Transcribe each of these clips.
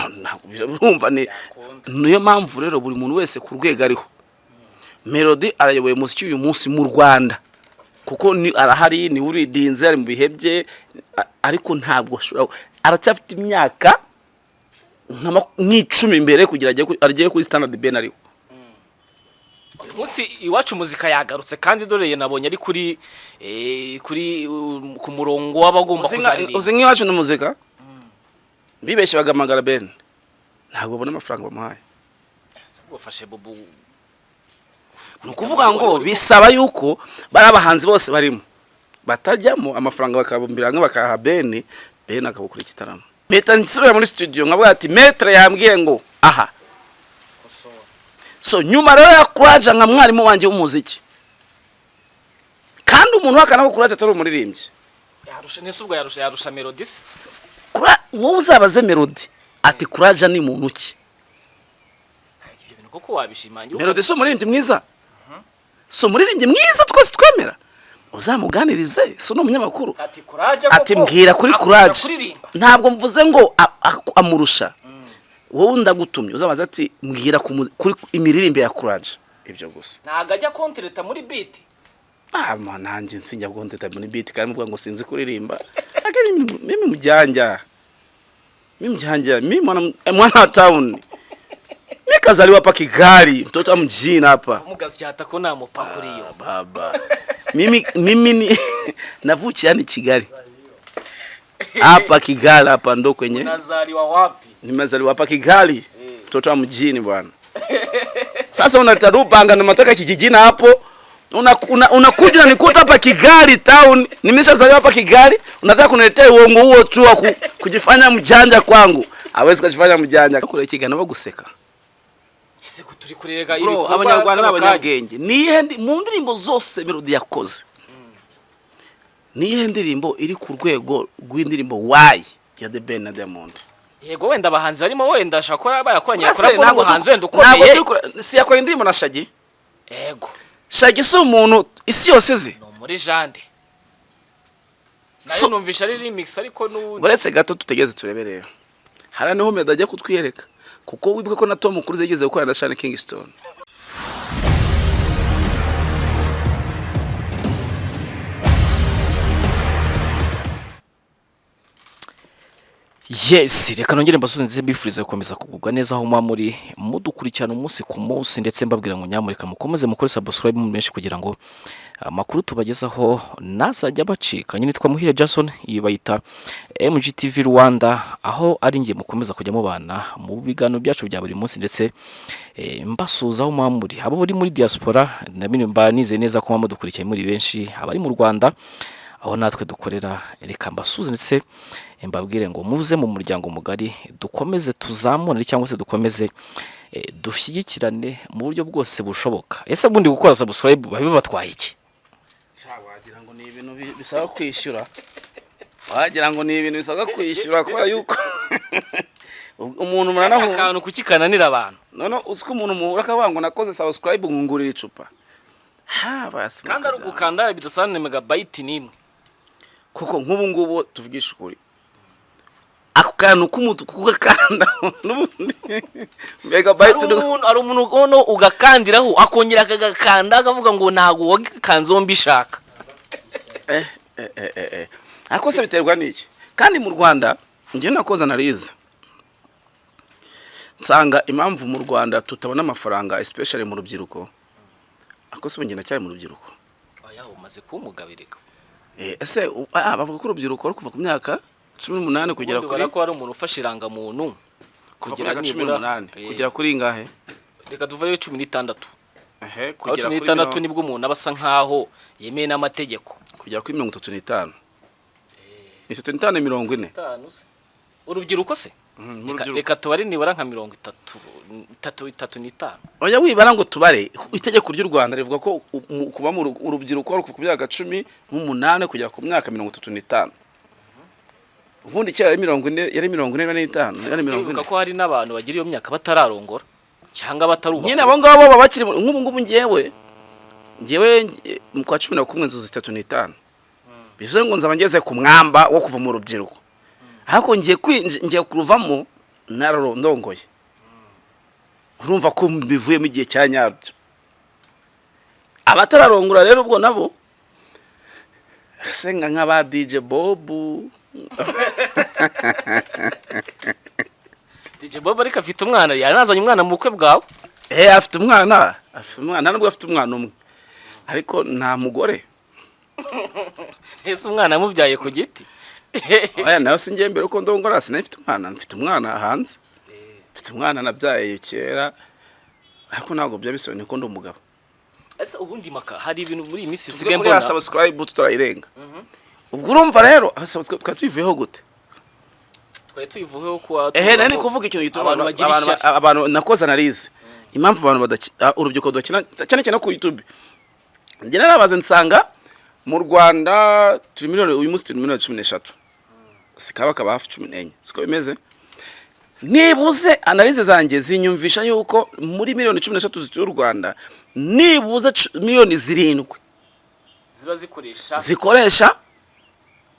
Ntabwo urumva ni niyo mpamvu rero buri muntu wese ku rwego ariho. Melody arayoboye umuziki uyu munsi mu Rwanda, kuko ni arahari, ni uridinze, ari mu bihe bye, ariko ntabwo ashobora, aracyafite imyaka nk'icumi imbere kugira agere kuri standard Ben ariho. Uyu munsi Iwacu Muzika yagarutse, kandi dore nabonye ari kuri ku murongo w'abagomba kuzaririmba. Uzi nk'Iwacu na Muzika bibeshye bagamagara Ben, ntabwo babona amafaranga bamuhaye. Bafashe Bubu. Ni ukuvuga ngo bisaba yuko bari abahanzi bose barimo batajyamo, amafaranga bakabumbira hamwe bakayaha Ben, Ben akabukora igitaramo. Mpita nsubira muri studio nkavuga ati: "Maître yambwiye ngo aha." So nyuma rero ya Kuraja, nka mwarimu wanjye w'umuziki, kandi umuntu uhakana ko Kuraje atari umuririmbyi. Yarusha nese ubwo yarusha Melody se? Wowe uzabaze Melody ati: "Kuraja ni muntu ki?" Ibyo bintu koko wabishimangira? Melody si umuririmbyi mwiza? Si umuririmbyi mwiza twese twemera? Uzamuganirize, si umunyamakuru? Ati Kuraje. Ati: "Mbwira kuri Kuraje." Kuririmba. Ntabwo mvuze ngo amurusha. Wowe ndagutumye, uzabaza ati: "Mbwira kuri imiririmbire ya Kuraje." Ibyo gusa. Ntabwo ajya kontereta muri beat. Ah, ma nanjye nsinjya konteta muri beat, kandi muvuga ngo sinzi kuririmba. Lakini mimi mjanja, mimi mjanja, mimi mwana wa town, mimi kazaliwa hapa Kigali, mtoto wa mjini hapa. Mugasyata ko nta mupaka uriyo. Baba, mimi ni navukiye hano i Kigali, hapa Kigali, hapa ndo kwenye Unazaliwa wapi? Nimezaliwa hapa Kigali, mtoto wa mjini bwana. Sasa unatarupanga na matoka kijijini hapo, unakuja unanikuta hapa Kigali town, nimeshazaliwa hapa Kigali, unataka kuniletea uongo huo tu wa kujifanya mjanja kwangu. Hawezi kujifanya mjanja. Kure ikiganiro baguseka. Ese ko turi kurega Bro, ibikorwa Abanyarwanda ni kano kanya? abanyabwenge. Niyihe mu ndirimbo zose Melody yakoze, niyihe ndirimbo iri ku rwego rw'indirimbo Why ya The Ben na Diamond? Yego, wenda abahanzi barimo, wenda ashobora kuba barakoranye Uretse, collabo ntabwo n'umuhanzi wenda ntabwo ukomeye. turi si yakoranye indirimbo na Shaggy? Yego. Shaggy si umuntu isi yose izi? Ni muri jande nayo. Numvisha ari remix, ariko n'ubundi Uretse gato tutegeze turebe rero, hariya niho Meddy ajya kutwiyereka, kuko wibuke ko na Tom Cruise yigeze gukorana na Sean Kingston. Yes, reka nongere mbasubize ndetse mbifurize gukomeza kugubwa neza aho muba muri mudukurikirana umunsi ku munsi, ndetse mbabwira ngo nyamureka mukomeze mukore subscribe mu benshi kugira ngo amakuru tubagezaho ntazajya bacika. Nyine nitwa Muhire Jason, iyi bayita MGTV Rwanda, aho ari njye mukomeza kujya mubana mu biganiro byacu bya buri munsi, ndetse mbasuhuza aho muba muri, abo bari muri diaspora nabino mba nizeye neza ko muba mudukurikiye muri benshi, abari mu Rwanda aho natwe dukorera. Reka mbasuhuze ndetse mbabwire ngo muze mu muryango mugari, dukomeze tuzamurane cyangwa se dukomeze dushyigikirane mu buryo bwose bushoboka. Ese ubundi gukora subscribe babe batwaye iki? Wagira ngo ni ibintu bisaba kwishyura, wagira ngo ni ibintu bisaba kwishyura, kubera yuko umuntu muranahura. Akantu kuki kananira abantu? None uzi ko umuntu muhura akavuga ngo: "Nakoze subscribe, ngungurira icupa." Ha basi. Kandi ari ugukanda bidasana megabyte n'imwe. Kuko nk'ubu ngubu tuvugisha ukuri, ako kantu k'umutuku kugakanda n'ubundi megabyte. Hari umuntu ubona ugakandiraho akongera akagakanda, akavuga ngo ntabwo wagakanzeho mbishaka. Eh eh eh eh eh, ariko se biterwa n'iki? Kandi mu Rwanda njye nakoze analyse, nsanga impamvu mu Rwanda tutabona amafaranga, especially mu rubyiruko, ariko se ubu njye ndacyari mu rubyiruko? Oya, umaze kuba umugabo. Ese bavuga ko urubyiruko ruri kuva ku myaka 18 kugera Ubundi kuri ubona ko hari umuntu ufashe irangamuntu kuva ku kugera myaka cumi nibura n'umunani kugera kuri ingahe? Reka tuvayo 16. Ehe. Aho Kugera cumi kuri n'itandatu nibwo umuntu aba asa nkaho yemeye n'amategeko. Kugera kuri 35, 35, 40. Itanu se? Urubyiruko se? Mu rubyiruko. Reka tubare nibura nka 30, itatu, 35. Oya, wibara ngo tubare. Itegeko ry'u Rwanda rivuga ko kuba mu urubyiruko ari kuva ku myaka 18 kugera ku myaka 35. Ubundi kera yari 40, yari 45, yari 40. Uribuka ko hari n'abantu bagira iyo myaka batararongora cyangwa batarubaka. Nyine abo ngabo baba bakiri nk'ubu ngubu ngewe mu kwa 11 nzuza 35, bivuze ngo nzaba ngeze ku mwamba wo kuva mu rubyiruko, ariko ngiye kuruvamo. Nararondongoye, urumva ko mbivuyemo igihe cya nyabyo. Abatararongora rero ubwo nabo senga nk'aba DJ Bob. DJ Bob ariko afite umwana, yanazanye umwana mu bukwe bwawe. Afite umwana, afite umwana, nubwo afite umwana umwe ariko nta mugore. Ese umwana yamubyaye ku giti? Oya, nawe singiye mbere uko ndongora sinari mfite umwana. Mfite umwana hanze, mfite umwana nabyaye kera, ariko ntabwo byaba bisobanuye ko ndi umugabo. Ese ubundi Maka, hari ibintu muri iyi minsi tuvuge usigaye kuri ya mbona subscribe tutarayirenga. Ubwo urumva rero aho subscribe twari tuyivuyeho gute? Twari tuyivuyeho kuwa Nari kuvuga ikintu gituma abantu bagira ishyari. Abantu nakoze analyse impamvu abantu urubyiruko rudakina cyane cyane ku YouTube. Njye narabaze nsanga mu Rwanda turi miliyoni, uyu munsi turi miliyoni 13, sikaba kaba hafi 14, siko bimeze. Nibuze analyse zanjye zinyumvisha yuko muri miliyoni 13 zituye u Rwanda, nibuze miliyoni 7 ziba zikoresha zikoresha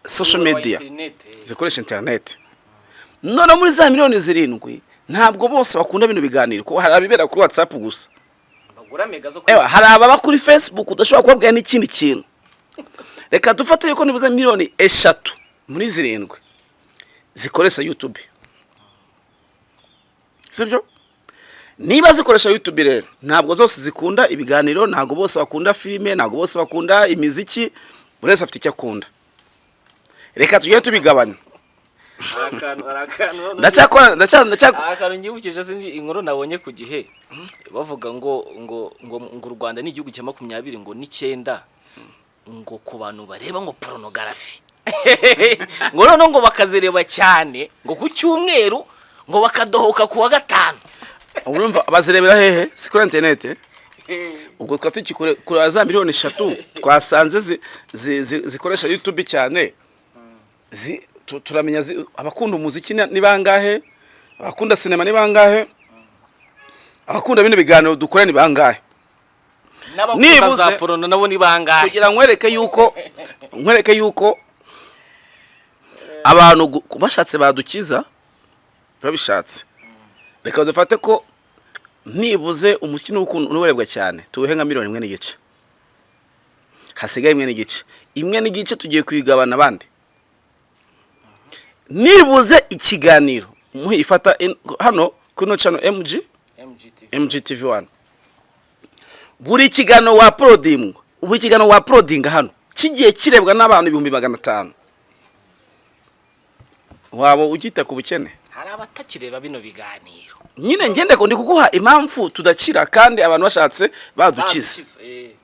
social umuyoboro wa media, internet. zikoresha internet. None muri za miliyoni 7 ntabwo bose bakunda bino biganiro, kuko hari abibera kuri WhatsApp gusa. Bagura mega zo Ewa, hari ababa kuri Facebook udashobora kubabwira n'ikindi kintu. Reka dufate yuko nibuze miliyoni 3 muri 7 zikoresha YouTube, sibyo? Niba zikoresha YouTube rero, ntabwo zose zikunda ibiganiro, ntabwo bose bakunda filime, ntabwo bose bakunda imiziki. Buri wese afite icyo akunda. Reka tugende tubigabanya. Hari akantu Ndacyakora hari akantu nyibukije, sinzi inkuru nabonye ku gihe bavuga ngo u Rwanda ni igihugu cya 29 ngo ku bantu bareba ngo pornography, ngo noneho ngo bakazireba cyane ngo ku cyumweru, ngo bakadohoka ku wa gatanu. Urumva bazirebera hehe? Si kuri interineti? Ubwo twaba tukikure kuri za miliyoni 3 twasanze zikoresha YouTube cyane. Turamenya abakunda umuziki ni bangahe, abakunda sinema ni bangahe, abakunda bino biganiro dukora ni bangahe. N'abakunda za porno nabo ni bangahe? Kugira nkwereke yuko abantu bashatse badukiza babishatse. Reka dufate ko nibuze umuziki n'urebwa cyane, tuwuhe nka miliyoni 1.5, hasigaye 1.5. 1.5 tugiye kuyigabana abandi. Nibuze ikiganiro muhe ifata hano kuri no channel MG MGTV. MGTV 1, buri kiganiro wa uploading, buri kiganiro wa uploading hano kigiye kirebwa n'abantu 500,000, waba ugita ku bukene. Hari abatakireba bino biganiro. Nyine ngende ko ndi kuguha impamvu tudakira kandi abantu bashatse badukize. Badukize,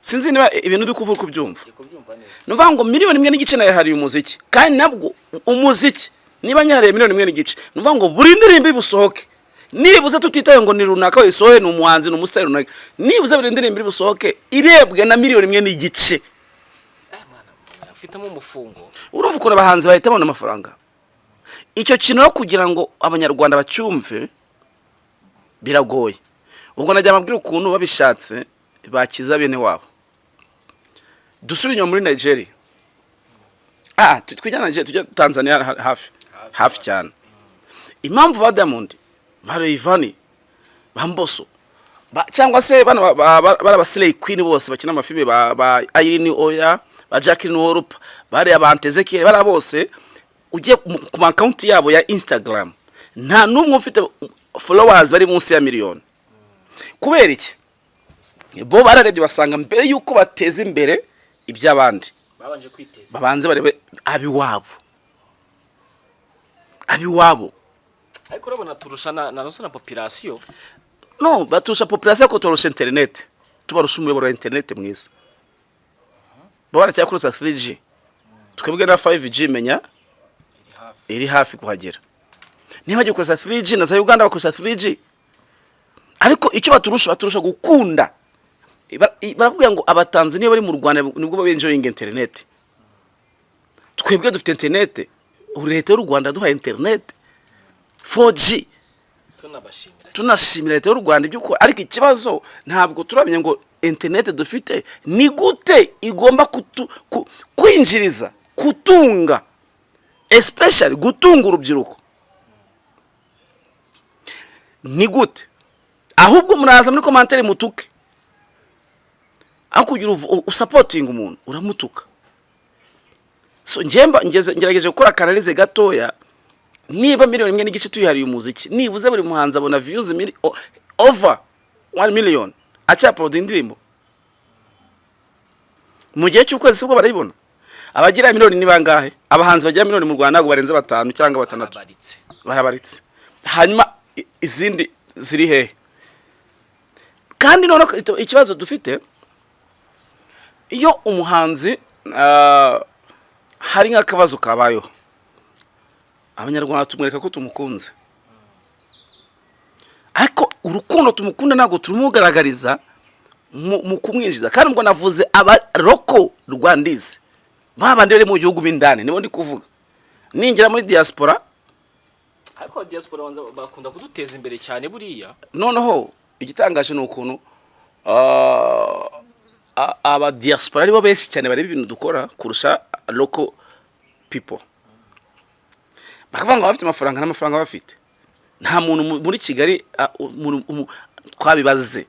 Sinzi niba ibintu uri kuvuga kubyumva. Ndi kubyumva neza. Ni ukuvuga ngo miliyoni 1.5 nayo hariye umuziki, kandi nabwo umuziki niba nyahariye miliyoni 1.5, ni ukuvuga ngo buri ndirimbo ibusohoke nibuze, tutitaye ngo ni runaka wayisohoye, ni umuhanzi, ni umusitari runaka, nibuze buri ndirimbo iri busohoke irebwe na miliyoni 1.5. Mwana afitemo umufungo. Urumva ukuntu abahanzi bahita babona amafaranga. Icyo kintu rero kugira ngo Abanyarwanda bacyumve biragoye. Ubwo najya amabwira ukuntu babishatse bakiza bene wabo. Dusubire inyuma muri Nigeria, tujya Nigeria, tujya Tanzania, hafi hafi cyane. Impamvu ba Diamond, ba Rayvanny, ba Mbosso, cyangwa se bano bari aba Slay Queen bose bakina amafilme, ba Irene Oya, ba Jacqueline Wolper, bari abantu Ezekiel, bari bose, ugiye ku ma account yabo ya Instagram nta n'umwe ufite followers bari munsi ya miliyoni. Kubera iki? Bo bararebye basanga mbere yuko bateza imbere iby'abandi babanje kwiteza babanze barebe abiwabo, abiwabo. Ariko urabona turusha na population. No, baturusha population ko tubarusha internet, tubarusha umuyoboro wa internet mwiza. Bo baracyakoresha 3G, twebwe na 5G menya iri hafi. Iri hafi kuhagera. Niba bagiye gukoresha 3G, na za Uganda bakoresha 3G. Ariko icyo baturusha, baturusha gukunda. Barakubwira ngo Abatanzaniya bari mu Rwanda nibwo baba enjoying internet. Twebwe dufite internet, ubu leta y'u Rwanda duhaye internet 4G. Tunabashimira. Tunashimira leta y'u Rwanda ibyo ukora, ariko ikibazo ntabwo turamenya ngo internet dufite ni gute igomba kwinjiriza, kutunga, especially gutunga urubyiruko. Ni gute? Ahubwo muraza muri commentaire mutuke, aho kugira usupportinga umuntu uramutuka. So njyemba ngeze ngerageje gukora aka analyse gatoya. Niba 1.5 miliyoni tuyihariye umuziki, nibuze buri muhanzi abona views over 1 million acyuploada indirimbo mu gihe cy'ukwezi, sibwo barayibona? Abagira miliyoni ni bangahe? Abahanzi bagira miliyoni mu Rwanda ntabwo barenze batanu cyangwa batandatu. Barabaritse. Barabaritse. Hanyuma izindi ziri hehe? Kandi noneho ikibazo dufite, iyo umuhanzi hari nk'akabazo kabayeho, Abanyarwanda tumwereka ko tumukunze, ariko urukundo tumukunda ntabwo turumugaragariza mu kumwinjiza. Kandi ubwo navuze aba local Rwandese, ba bandi bari mu gihugu b'indani, nibo ndi kuvuga. Ninjira muri diaspora, Ariko diaspora banza bakunda kuduteza imbere cyane buriya. Noneho igitangaje ni ukuntu aba diaspora aribo benshi cyane bareba ibintu dukora kurusha local people. Bakavuga ngo bafite amafaranga, n'amafaranga bafite. Nta muntu muri Kigali, twabibaze,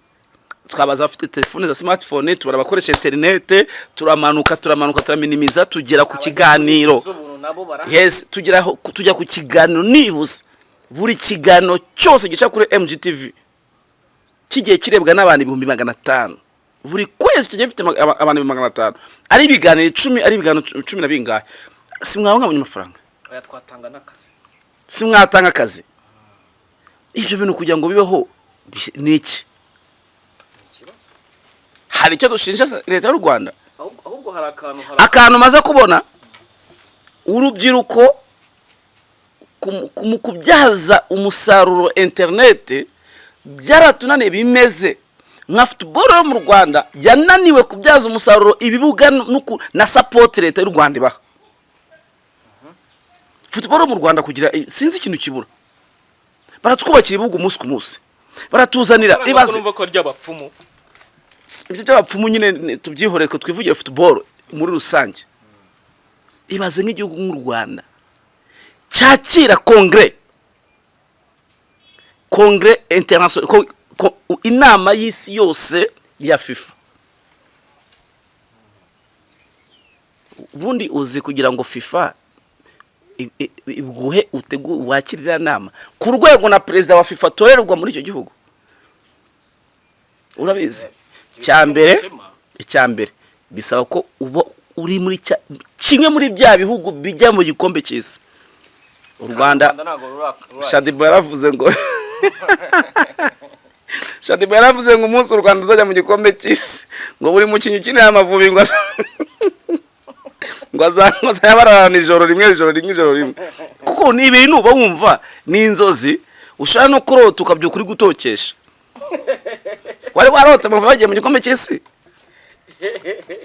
twabaza abafite telefone za smartphone, tubara abakoresha interinete, turamanuka, turamanuka, turaminimiza, tugera ku kiganiro. Z'ubuntu nabo barahari. Yes, tugeraho, tujya ku kiganiro. Nibuze buri kiganiro cyose gica kuri MGTV kigiye kirebwa n'abantu 500,000 buri kwezi, kigiye gifite abantu 500,000, ari ibiganiro 10, ari ibiganiro cumi na bingahe, si mwaba mwabonye amafaranga? Oya, twatanga n'akazi. Si mwatanga akazi? Ibyo bintu kugira ngo bibeho ni iki? Ikibazo. Hari icyo dushinja leta y'u Rwanda? Ahubwo hari akantu, hari Akantu maze kubona, urubyiruko mu kubyaza umusaruro interinete byaratunaniye. Bimeze nka football yo mu Rwanda yananiwe kubyaza umusaruro ibibuga na support leta y'u Rwanda ibaha. Football yo mu Rwanda kugira sinzi ikintu kibura. Baratwubakira ibibuga umunsi ku munsi, baratuzanira. Ibaze. Ibaze. Numva ko ari abapfumu. Ibyo by'abapfumu nyine tubyihorere, ko twivugire football muri rusange. Ibaze nk'igihugu nk'u Rwanda cyakira congrès international, inama y'isi yose ya FIFA. Ubundi uzi kugira ngo FIFA iguhe utegu wakire iriya nama ku rwego na perezida wa FIFA atorerwa muri icyo gihugu, urabizi? Icya mbere, icya mbere bisaba ko uba uri muri kimwe muri bya bihugu bijya mu gikombe cy'isi. U Rwanda, Ntabwo Shaddyboo yaravuze ngo, Shaddyboo yaravuze ngo umunsi u Rwanda ruzajya mu gikombe cy'isi, ngo buri mukinnyi ukinira Amavubi ngo azajya bararana ijoro rimwe, ijoro rimwe, ijoro rimwe, kuko ni ibintu uba wumva ni inzozi ushobora no kurota ukabyuka uri gutokesha. Wari warota Amavubi bagiye mu gikombe cy'isi?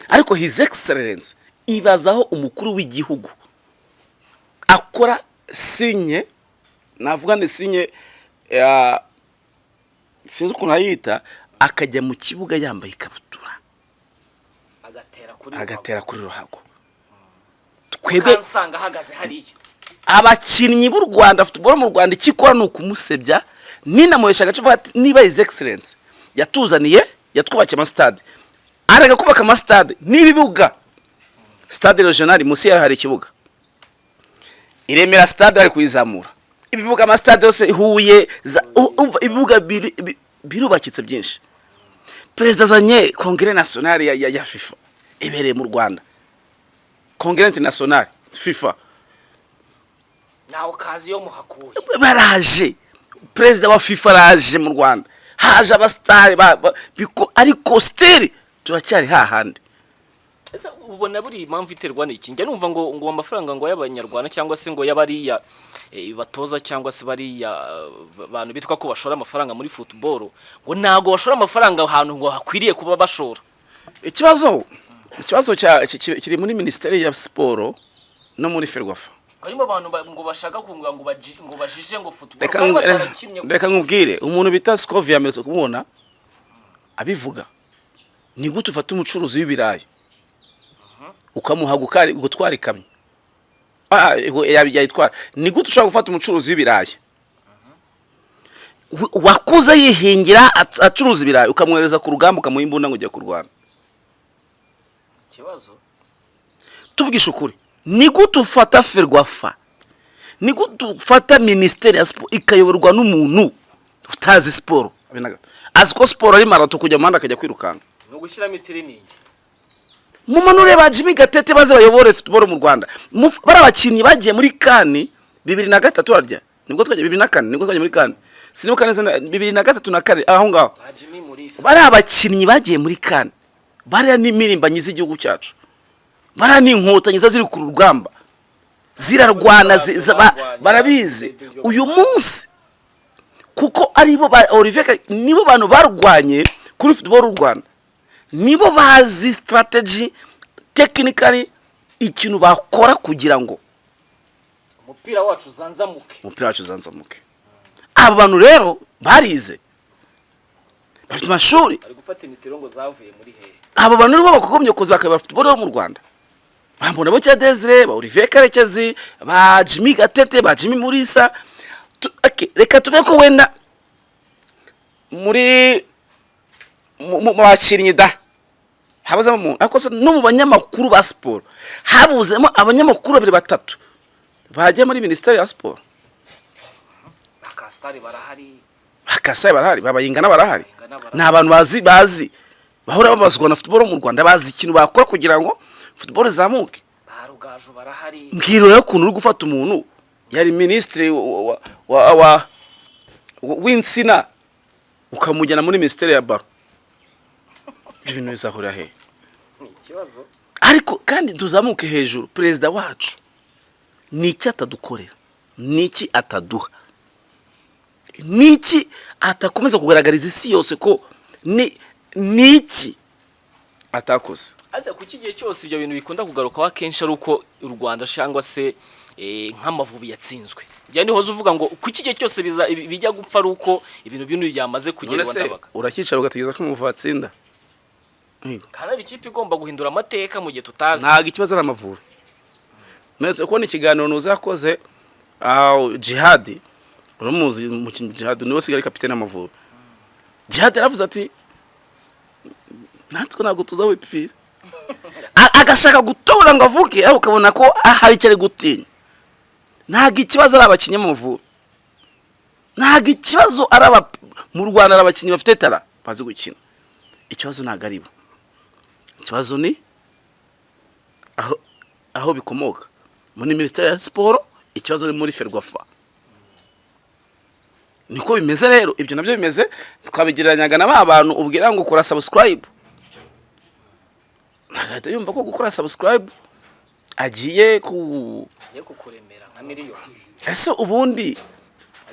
Ariko His Excellence, ibazaho umukuru w'igihugu akora signe, navuga ni signe ya, sinzi ukuntu ayita, akajya mu kibuga yambaye ikabutura, agatera kuri agatera kuri ruhago. Twebwe kansanga ahagaze hariya. Abakinnyi b'u Rwanda, football mu Rwanda icyo ikora ni ukumusebya. Ninamuhesha agace uvuga ati niba His Excellence yatuzaniye, yatwubakiye amasitade, arega kubaka amasitade n'ibibuga, stade regional munsi yayo hari ikibuga, i Remera stade bari kuyizamura, ibibuga, amasitade yose, Huye, umva, ibibuga birubakitse byinshi. Perezida azanye congrès national ya FIFA ibereye mu Rwanda, congrès international FIFA. Ntawe kazi yo muhakuye. Baraje, perezida wa FIFA araje mu Rwanda, haje abasitari ariko still turacyari hahandi. Ese ubona buri impamvu iterwa n'iki? Njya numva ngo amafaranga ngo y'Abanyarwanda cyangwa se ngo y'abariya batoza cyangwa se bariya bantu bitwa ko bashora amafaranga muri football, ngo ntago bashora amafaranga ahantu ngo hakwiriye kuba bashora. Ikibazo kiri muri minisiteri ya siporo no muri FERWAFA. Harimo abantu ngo bashaka kunga ngo bajije ngo football Reka kandi batarakinnye. Reka nkubwire, umuntu bita Scovia yamaze kumubona abivuga. Ni gute ufata umucuruzi w'ibirayi ukamuha gutwara ikamyo? Yayitwara. Ni gute ushobora gufata umucuruzi w'ibirayi? Wakuze yihingira, acuruza ibirayi, ukamwohereza ku rugamba, ukamuha imbunda ngo ujye kurwana. Ikibazo. Tuvugisha ukuri, ni gute ufata FERWAFA, ni gute ufata Minisiteri ya Siporo ikayoborwa n'umuntu utazi siporo habe na gato? Azi ko siporo ari marathon, kujya mu muhanda akajya kwirukanka. Ni ugushyiramo itiriningi. Mumanure ba Jimmy Gatete baze bayobore football mu Rwanda. Bari abakinnyi bagiye muri CAN 2003, harya nibwo twagiye 2004, nibwo twagiye muri CAN, sinibuka neza, 2003 na kane aho ngaho. Ba Jimmy Mulisa. Bari abakinnyi bagiye muri CAN, bariya ni impirimbanyi z'igihugu cyacu, bariya ni Inkotanyi ziba ziri ku rugamba zirarwana, barabizi uyu munsi kuko aribo ba Olivier, nibo bantu barwanye kuri football y'u Rwanda, nibo bazi strategy, technically ikintu bakora kugira ngo umupira wacu uzanzamuke. Umupira wacu uzanzamuke. Aba bantu rero barize, bafite amashuri. Bari gufata imitiro ngo zavuye muri hehe? Aba bantu nibo bakagombye kuza bakayobora football yo mu Rwanda: ba Mbonabucya Desire, ba Olivier Karekezi, ba Jimmy Gatete, ba Jimmy Mulisa. Okay, reka tuve ko wenda muri mu bakinnyi da habuzemo umuntu, ariko se no mu banyamakuru ba siporo habuzemo abanyamakuru babiri batatu bagiye muri Minisiteri ya Siporo? Bakasitari barahari. Bakasaye barahari, babayingana barahari. Bayingana barahari. Ni abantu bazi bahora babazwa na football mu Rwanda, bazi ikintu bakora kugira ngo football izamuke. Ba Rugaju barahari. Mbwira rero ukuntu uri gufata umuntu yari minisitiri w'insina ukamujyana muri Minisiteri ya ballon. Ibyo bintu bizahurira he? Ni ikibazo. Ariko kandi tuzamuke hejuru, perezida wacu ni iki atadukorera? Ni iki ataduha? Ni iki atakomeza kugaragariza isi yose ko ni iki atakoze? Aze kuki igihe cyose ibyo bintu bikunda kugarukaho akenshi ari uko u Rwanda cyangwa se nk'Amavubi yatsinzwe? Njya nihoze uvuga ngo kuki igihe cyose bijya gupfa ari uko ibintu bino byamaze None kugerwa se ndabaga. urakicara ugategereza ko Amavubi atsinda? Yego. Kandi ari ikipe igomba guhindura amateka mu gihe tutazi. Ntabwo ikibazo ari Amavubi. Mperutse kubona ikiganiro nuza yakoze, Jihadi, uramuzi umukinnyi Jihadi, niwe usigaye ari kapitene w'Amavubi. Jihadi yaravuze ati: "Natwe ntabwo tuzawipfira." Agashaka gutobora ngo avuge, ariko ukabona ko hari icyo ari gutinya. Ntabwo ikibazo ari abakinnyi b'Amavubi, ntabwo ikibazo ari aba mu Rwanda ari abakinnyi bafite talent bazi gukina. Ikibazo ntabwo ari bo, ikibazo ni aho bikomoka muri Minisiteri ya Siporo, ikibazo ni muri FERWAFA. Niko bimeze rero. Ibyo nabyo bimeze twabigereranyaga na ba bantu ubwira ngo ukora subscribe, agahita yumva ko gukora subscribe agiye ku Agiye kukuremera nka miliyoni. Ese ubundi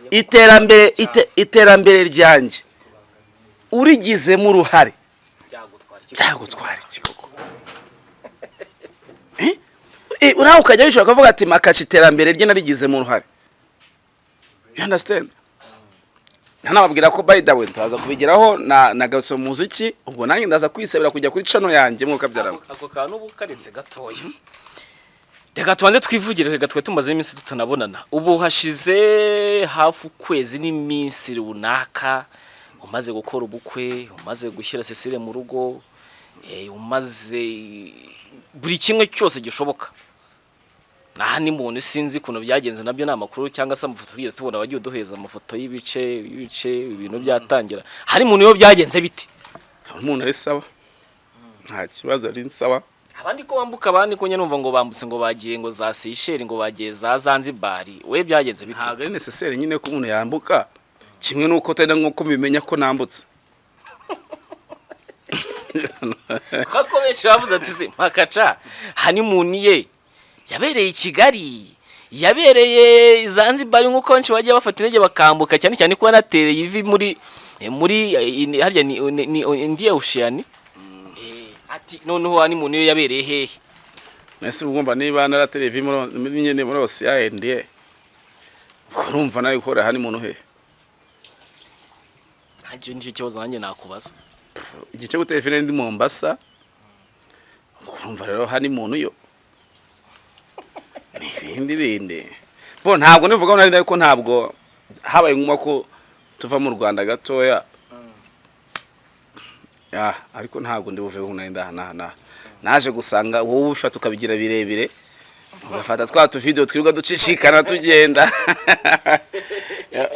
Agiye iterambere iterambere ryanjye urigizemo uruhare byagutwara iki? Byagutwara iki koko? Eh? Nawe ukajya wicara ukavuga ati: "Makaca iterambere rye narigizemo uruhare." You understand? Ntanababwira ko, by the way, ndaza kubigeraho na nagarutse mu muziki, ubwo nanjye ndaza kwisabira kujya kuri channel yanjye mwuka byarama. Ako kantu ubu karetse gatoya, reka tubanze twivugire. Reka twe tumaze iminsi tutanabonana, ubu hashize hafi ukwezi n'iminsi runaka umaze gukora ubukwe, umaze gushyira Cecile mu rugo, umaze buri kimwe cyose gishoboka. Aha ni muntu sinzi ukuntu byagenze, nabyo ni amakuru cyangwa se amafoto twigeze tubona, wagiye uduheza amafoto y'ibice ibintu byatangira. Hari umuntu iyo byagenze bite? Umuntu ari sawa, nta kibazo, ari sawa. Abandi ko bambuka, abandi ko njya numva ngo bambutse, ngo bagiye ngo za Seychelles, ngo bagiye za Zanzibar, we byagenze bite? Ntabwo ari nécessaire nyine ko umuntu yambuka, kimwe n'uko utari nk'uko mbimenya ko nambutse. Kuko benshi bavuze ati: "Se Makaca honeymoon ye yabereye i Kigali, yabereye Zanzibar?" Nk'uko benshi bagiye bafata intege bakambuka, cyane cyane ko yanatereye ivi muri harya ni Indian Ocean. Ati noneho honeymoon ye yabereye hehe? Nese ugomba niba naratereye ivi muri nyine muri Océan Indien, urumva nawe gukora honeymoon he? Ntacyo, nicyo kibazo nanjye nakubaza. Igihe cyo gutera ivi nari ndi Mombasa. Urumva rero honeymoon yo ni ibindi bindi. Bo ntabwo nivuga ngo nari, ariko ntabwo habaye ngombwa ko Tuva mu Rwanda gatoya. Ya, ariko ntabwo ndi buve nari ndaha naha naha. Naje gusanga wowe ubifata ukabigira birebire, ugafata twa tuvideo twirirwa ducishikana tugenda.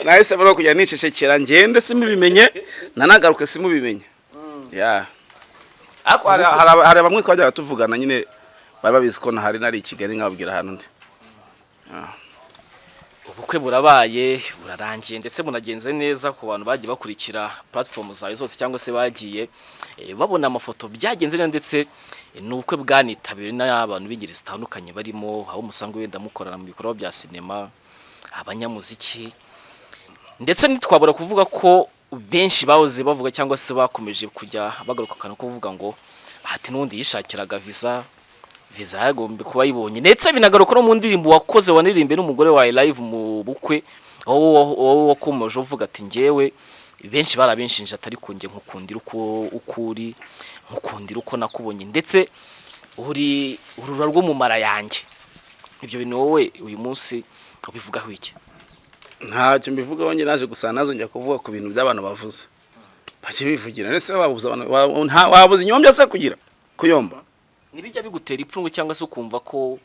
Nahise mbona kujya nicecekera, ngende simubimenye, nanagaruke simubimenye. Ya, ariko hari bamwe twajyaga tuvugana nyine bari babizi ko ntahari, nari i Kigali, nkababwira ahantu ndi. Ubukwe burabaye, burarangiye, ndetse bunagenze neza. Ku bantu bagiye bakurikira platform zawe zose cyangwa se bagiye babona amafoto, byagenze neza, ndetse ni ubukwe bwanitabiriwe n'abantu b'ingeri zitandukanye, barimo abo musanzwe wenda mukorana mu bikorwa bya sinema, abanyamuziki, ndetse ntitwabura kuvuga ko benshi bahoze bavuga cyangwa se bakomeje kujya bagaruka akantu ko kuvuga ngo ati n'ubundi yishakiraga visa, visa yagombye kuba ayibonye. Ndetse binagaruka no mu ndirimbo wakoze, wanirimbye n'umugore wawe live mu bukwe, aho wowe wakomeje uvuga ati: "Njyewe benshi barabinshinja, atari kunjye nkukundira uko uko uri, nkukundira uko nakubonye, ndetse uri urura rwo mu mara yanjye." Ibyo bintu wowe uyu munsi ubivugaho iki? Ntacyo mbivugaho. Njye naje gusa nazo njya kuvuga ku bintu by'abantu bavuze, bajye bivugira. Ndetse wabuza abantu wabuza inyombya se kugira kuyomba? Ntibijya bigutera ipfunwe cyangwa se ukumva ko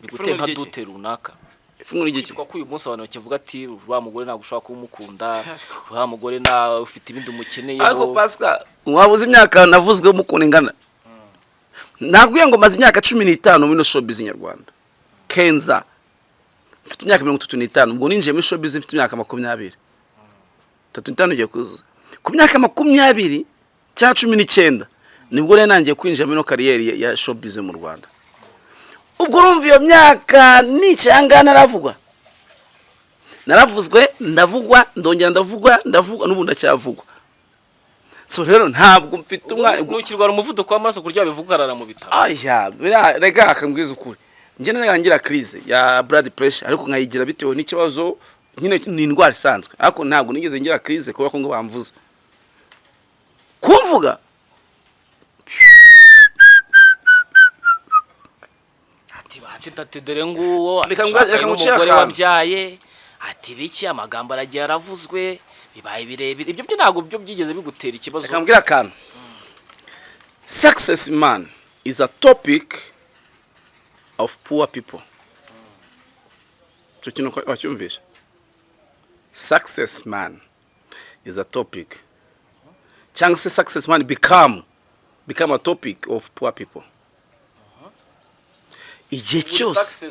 bigutera Ipfunwe nka ry'iki? dute runaka? Ipfunwe ry'iki? Kwitwa ko uyu munsi abantu bakivuga ati: "Wa mugore ntabwo ushobora kuba umukunda, wa mugore nawe ufite ibindi umukeneyeho." Ariko Pascal, wabuze imyaka navuzwemo ukuntu ingana? Nabwiye ngo maze imyaka 15 muri showbiz nyarwanda. Kenza, mfite imyaka 35. Ubwo ninjiye muri showbiz mfite imyaka 20, 35 ugiye kuzuza. Ku myaka 20 cyangwa 19 nibwo rero nangiye kwinjira muri ino career ya showbiz mu Rwanda. Ubwo urumva iyo myaka nicaye ahangaha naravugwa, naravuzwe, ndavugwa, ndongera ndavugwa, ndavugwa, n'ubu ndacyavugwa. So rero ntabwo mfite umwanya. Ntukirwara umuvuduko w'amaraso ku buryo wabivuga ukarara mu bitaro? Aya, biriya rega akambwiza ukuri, njye najyaga ngira crise ya blood pressure, ariko nkayigira bitewe n'ikibazo nyine, ni indwara isanzwe. Ariko ntabwo nigeze ngira crise kubera ko ngo bamvuza kumvuga. Ati ati ati dore nguwo Reka ashaka ngucire n'umugore akantu. wabyaye, ati biki, amagambo aragiye aravuzwe, bibaye birebire. Ibyo byo ntabwo byo byigeze bigutera ikibazo? Reka mbwire akantu: success man is a topic of poor people. Icyo kintu wacyumvisha? Success man is a topic, cyangwa se success man become a topic of poor people igihe cyose.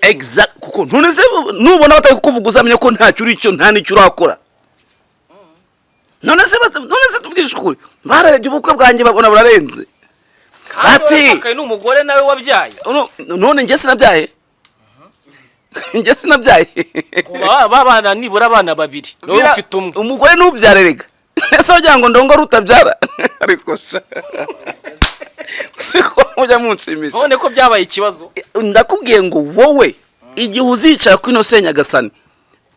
Exact, kuko none se nubona batari kukuvuga, uzamenye ko ntacyo uri cyo, nta n'icyo urakora. None se tuvugishe ukuri, bararebye ubukwe bwanjye babona burarenze. Kandi washakanye n'umugore nawe wabyaye. None njye sinabyaye, njye sinabyaye. Babana nibura abana babiri, wowe ufite umwe. Umugore ntubyare rega. Ese wagira ngo ndongore utabyara? Ariko sha, siko mujya munshimisha. None ko byabaye ikibazo? Ndakubwiye ngo wowe igihe uzicara kuri ino senyagasani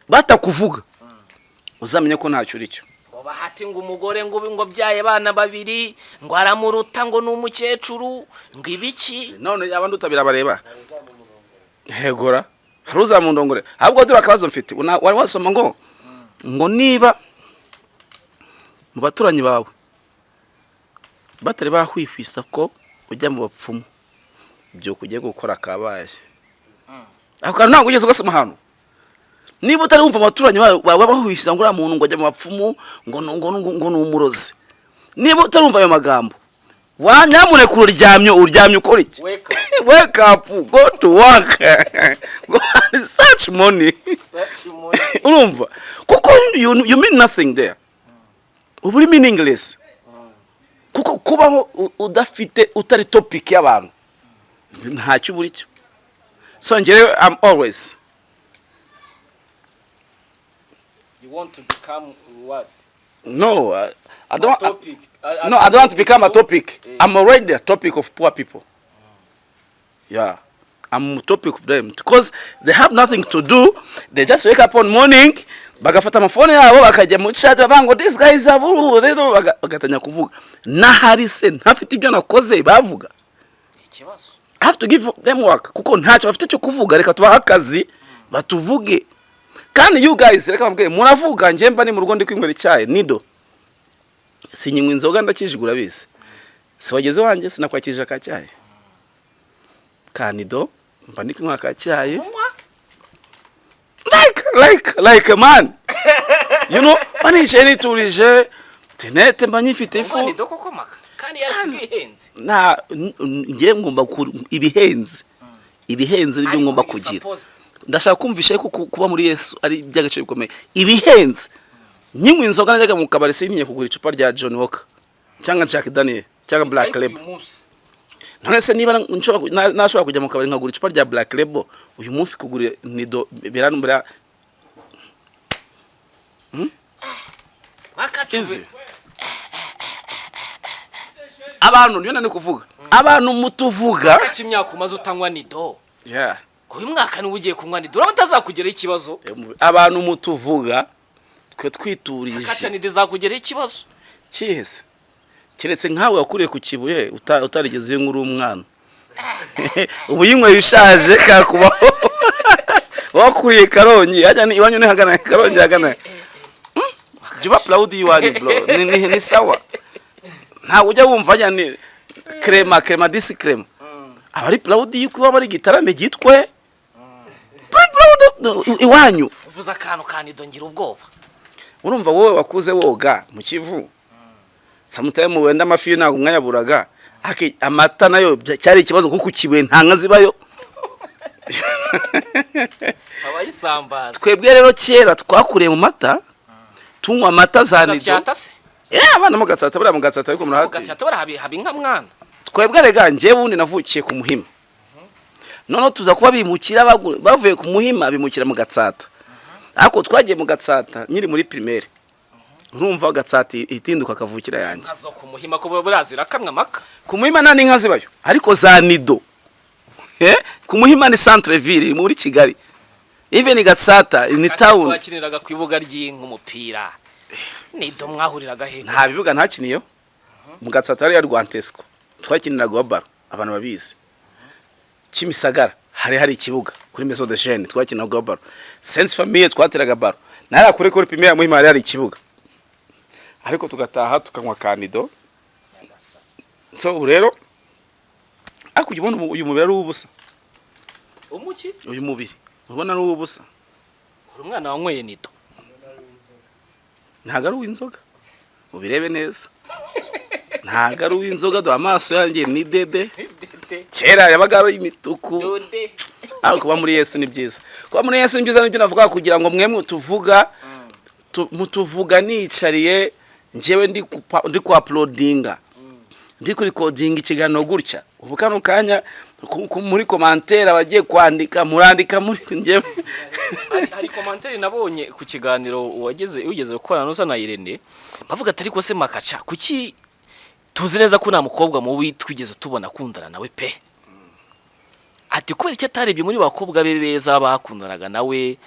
batakuvuga, uzamenye ko ntacyo uri cyo. Ngo bahati ngo umugore ngo byaye abana babiri, ngo aramuruta, ngo ni umukecuru, ngo ibiki. None abandi utabirabareba hegora, hari uzamundongore? Ahubwo dore akabazo mfite. Wari wasoma ngo niba mu baturanyi bawe batari bahwihwisa ko ujya mu bapfumu, byuka ugiye gukora kabaye. Ako kantu ntabwo ugeze ugasoma ahantu? Niba utari wumva abaturanyi bawe bahwihwisa ngo uriya muntu ngo ajya mu bapfumu, ngo ni umurozi, niba utarumva ayo magambo, wa nyamuneka uryamye, uryamye ukora iki? Wake up. Wake up, go to work, go and search money. Urumva, kuko you mean nothing there, uba uri meaningless, kuko kubaho udafite, utari topic y'abantu, ntacyo uba uri cyo. So njyewe I'm always You want to become what? No, I don't. Topic. No, I don't want to become a topic. I'm already a topic of poor people. Yeah, I'm a topic of them because they have nothing to do. They just wake up on morning, bagafata amafone yabo, bakajya mu chat, bavuga ngo this guy is a buru, bagatangira kuvuga. Nahari se ntafite ibyo nakoze bavuga? Ikibazo. I have to give them work, kuko ntacyo bafite cyo kuvuga. Reka tubahe akazi batuvuge. Kandi you guys, reka mbabwire, muravuga, njye mba ni mu rugo ndi kwinywera icyayi nido, sinywa inzoga, ndakijigura bizi. Si wageze iwanjye sinakwakirije ka cyayi ka nido? Mba ndi kunywa ka cyayi like man, mba nicaye niturije, internet mba nyifite ifu. Ni koko Maka, kandi yasigaye ihenze. Nta ngiye ngomba ibihenze, ibihenze nibyo ngomba kugira. Ndashaka kumvisha ko kuba muri Yesu ari iby'agaciro bikomeye. Ibihenze, nyinywa inzoga, najyaga mu kabari sintinye kugura icupa rya Johnny Walker cyangwa Jack Daniel cyangwa Black Ariko Label. Uyu munsi None se niba nashobora kujya mu kabari nkagura icupa rya Black Label, uyu munsi kugura nido biranubira? Makacuve. Izi abantu niyo nani kuvuga, abantu mutuvuga. Gaca imyaka umaze utanywa nido. Yeah. Uyu mwaka niwe ugiye kunywa nido, uraba utazakugeraho ikibazo. Abantu mutuvuga, twe Gaca twiturije. Nido izakugeraho ikibazo. Kihese keretse nkawe wakuriye ku Kibuye, utarigeze uyinywa uri umwana, ubu yinyweye ushaje kakubaho. Wakuriye Karongi, hajya iwanyu ni hagana Karongi, hagana. Jya uba proud y'iwanyu, bro. Ni sawa, ntabwo ujya wumva hajya ni krema krema disi krema, aba ari proud y'uko iwabo ari Igitarame Gitwe. Very proud iwanyu. Uvuze akantu ka nido ngira ubwoba. Urumva wowe wakuze woga mu Kivu, samutaye mu wenda amafi ntabwo mwayaburaga. Amata nayo cyari ikibazo kuko Kibuye nta nka zibayo. Abayisambaza. Twebwe rero kera twakuriye mu mata, tunywa amata za nido. Gasyata se? Abana mu Gatsata, buriya mu Gatsata, ariko Mu murahati. Gasyata buriya haba inka mwana. Twebwe rega, njyewe ubundi navukiye ku Muhima, noneho tuza kuba bimukira, bavuye ku Muhima bimukira mu Gatsata, ariko twagiye mu Gatsata nkiri muri primaire. Urumva Gatsata itinduka kavukira yanjye. Inka zo ku Muhima ko buriya zirakamwa, Maka? Ku Muhima nta n'inka zibayo, ariko za nido. Ku Muhima ni centre ville muri Kigali, even Gatsata ni town. Twakiniraga ku ibuga ry'inka umupira, nido mwahuriraga he? Nta bibuga ntakiniyeho mu Gatsata, hariya Rwantesco twakiniraga baro, abantu babizi. Kimisagara hari ikibuga kuri Maison de Jeunes, twakiniraga baro. Sainte Famille twateraga baro. Nari kuri primaire ya Muhima hari ikibuga, ariko tugataha tukanywa kanido. So ubu rero, ariko ujya ubona uyu mubiri ari uw'ubusa? Umuki? Uyu mubiri ubona ari uw'ubusa. Uri umwana wanyweye nido. Ntabwo ari uw'inzoga, ubirebe neza, ntabwo ari uw'inzoga. Dore amaso yanjye ni dede, kera yabaga ari imituku. Dode. Ariko kuba muri Yesu ni byiza, kuba muri Yesu ni byiza. Nibyo navuga kugira ngo mwe mutuvuga, mutuvuga nicariye njyewe ndi ku uploadinga, ndi kurikodinga ikiganiro gutya ubu kano kanya, muri commentaire abagiye kwandika murandika muri njyewe. Hari commentaire nabonye ku kiganiro wageze wigeze gukorana n'usa na Irene, bavuga ati: "Ariko se Makaca, kuki tuzi neza ko nta mukobwa mubi twigeze tubona akundana nawe pe?" Ati: "Kubera icyo atarebye muri bakobwa be beza bakundanaga nawe,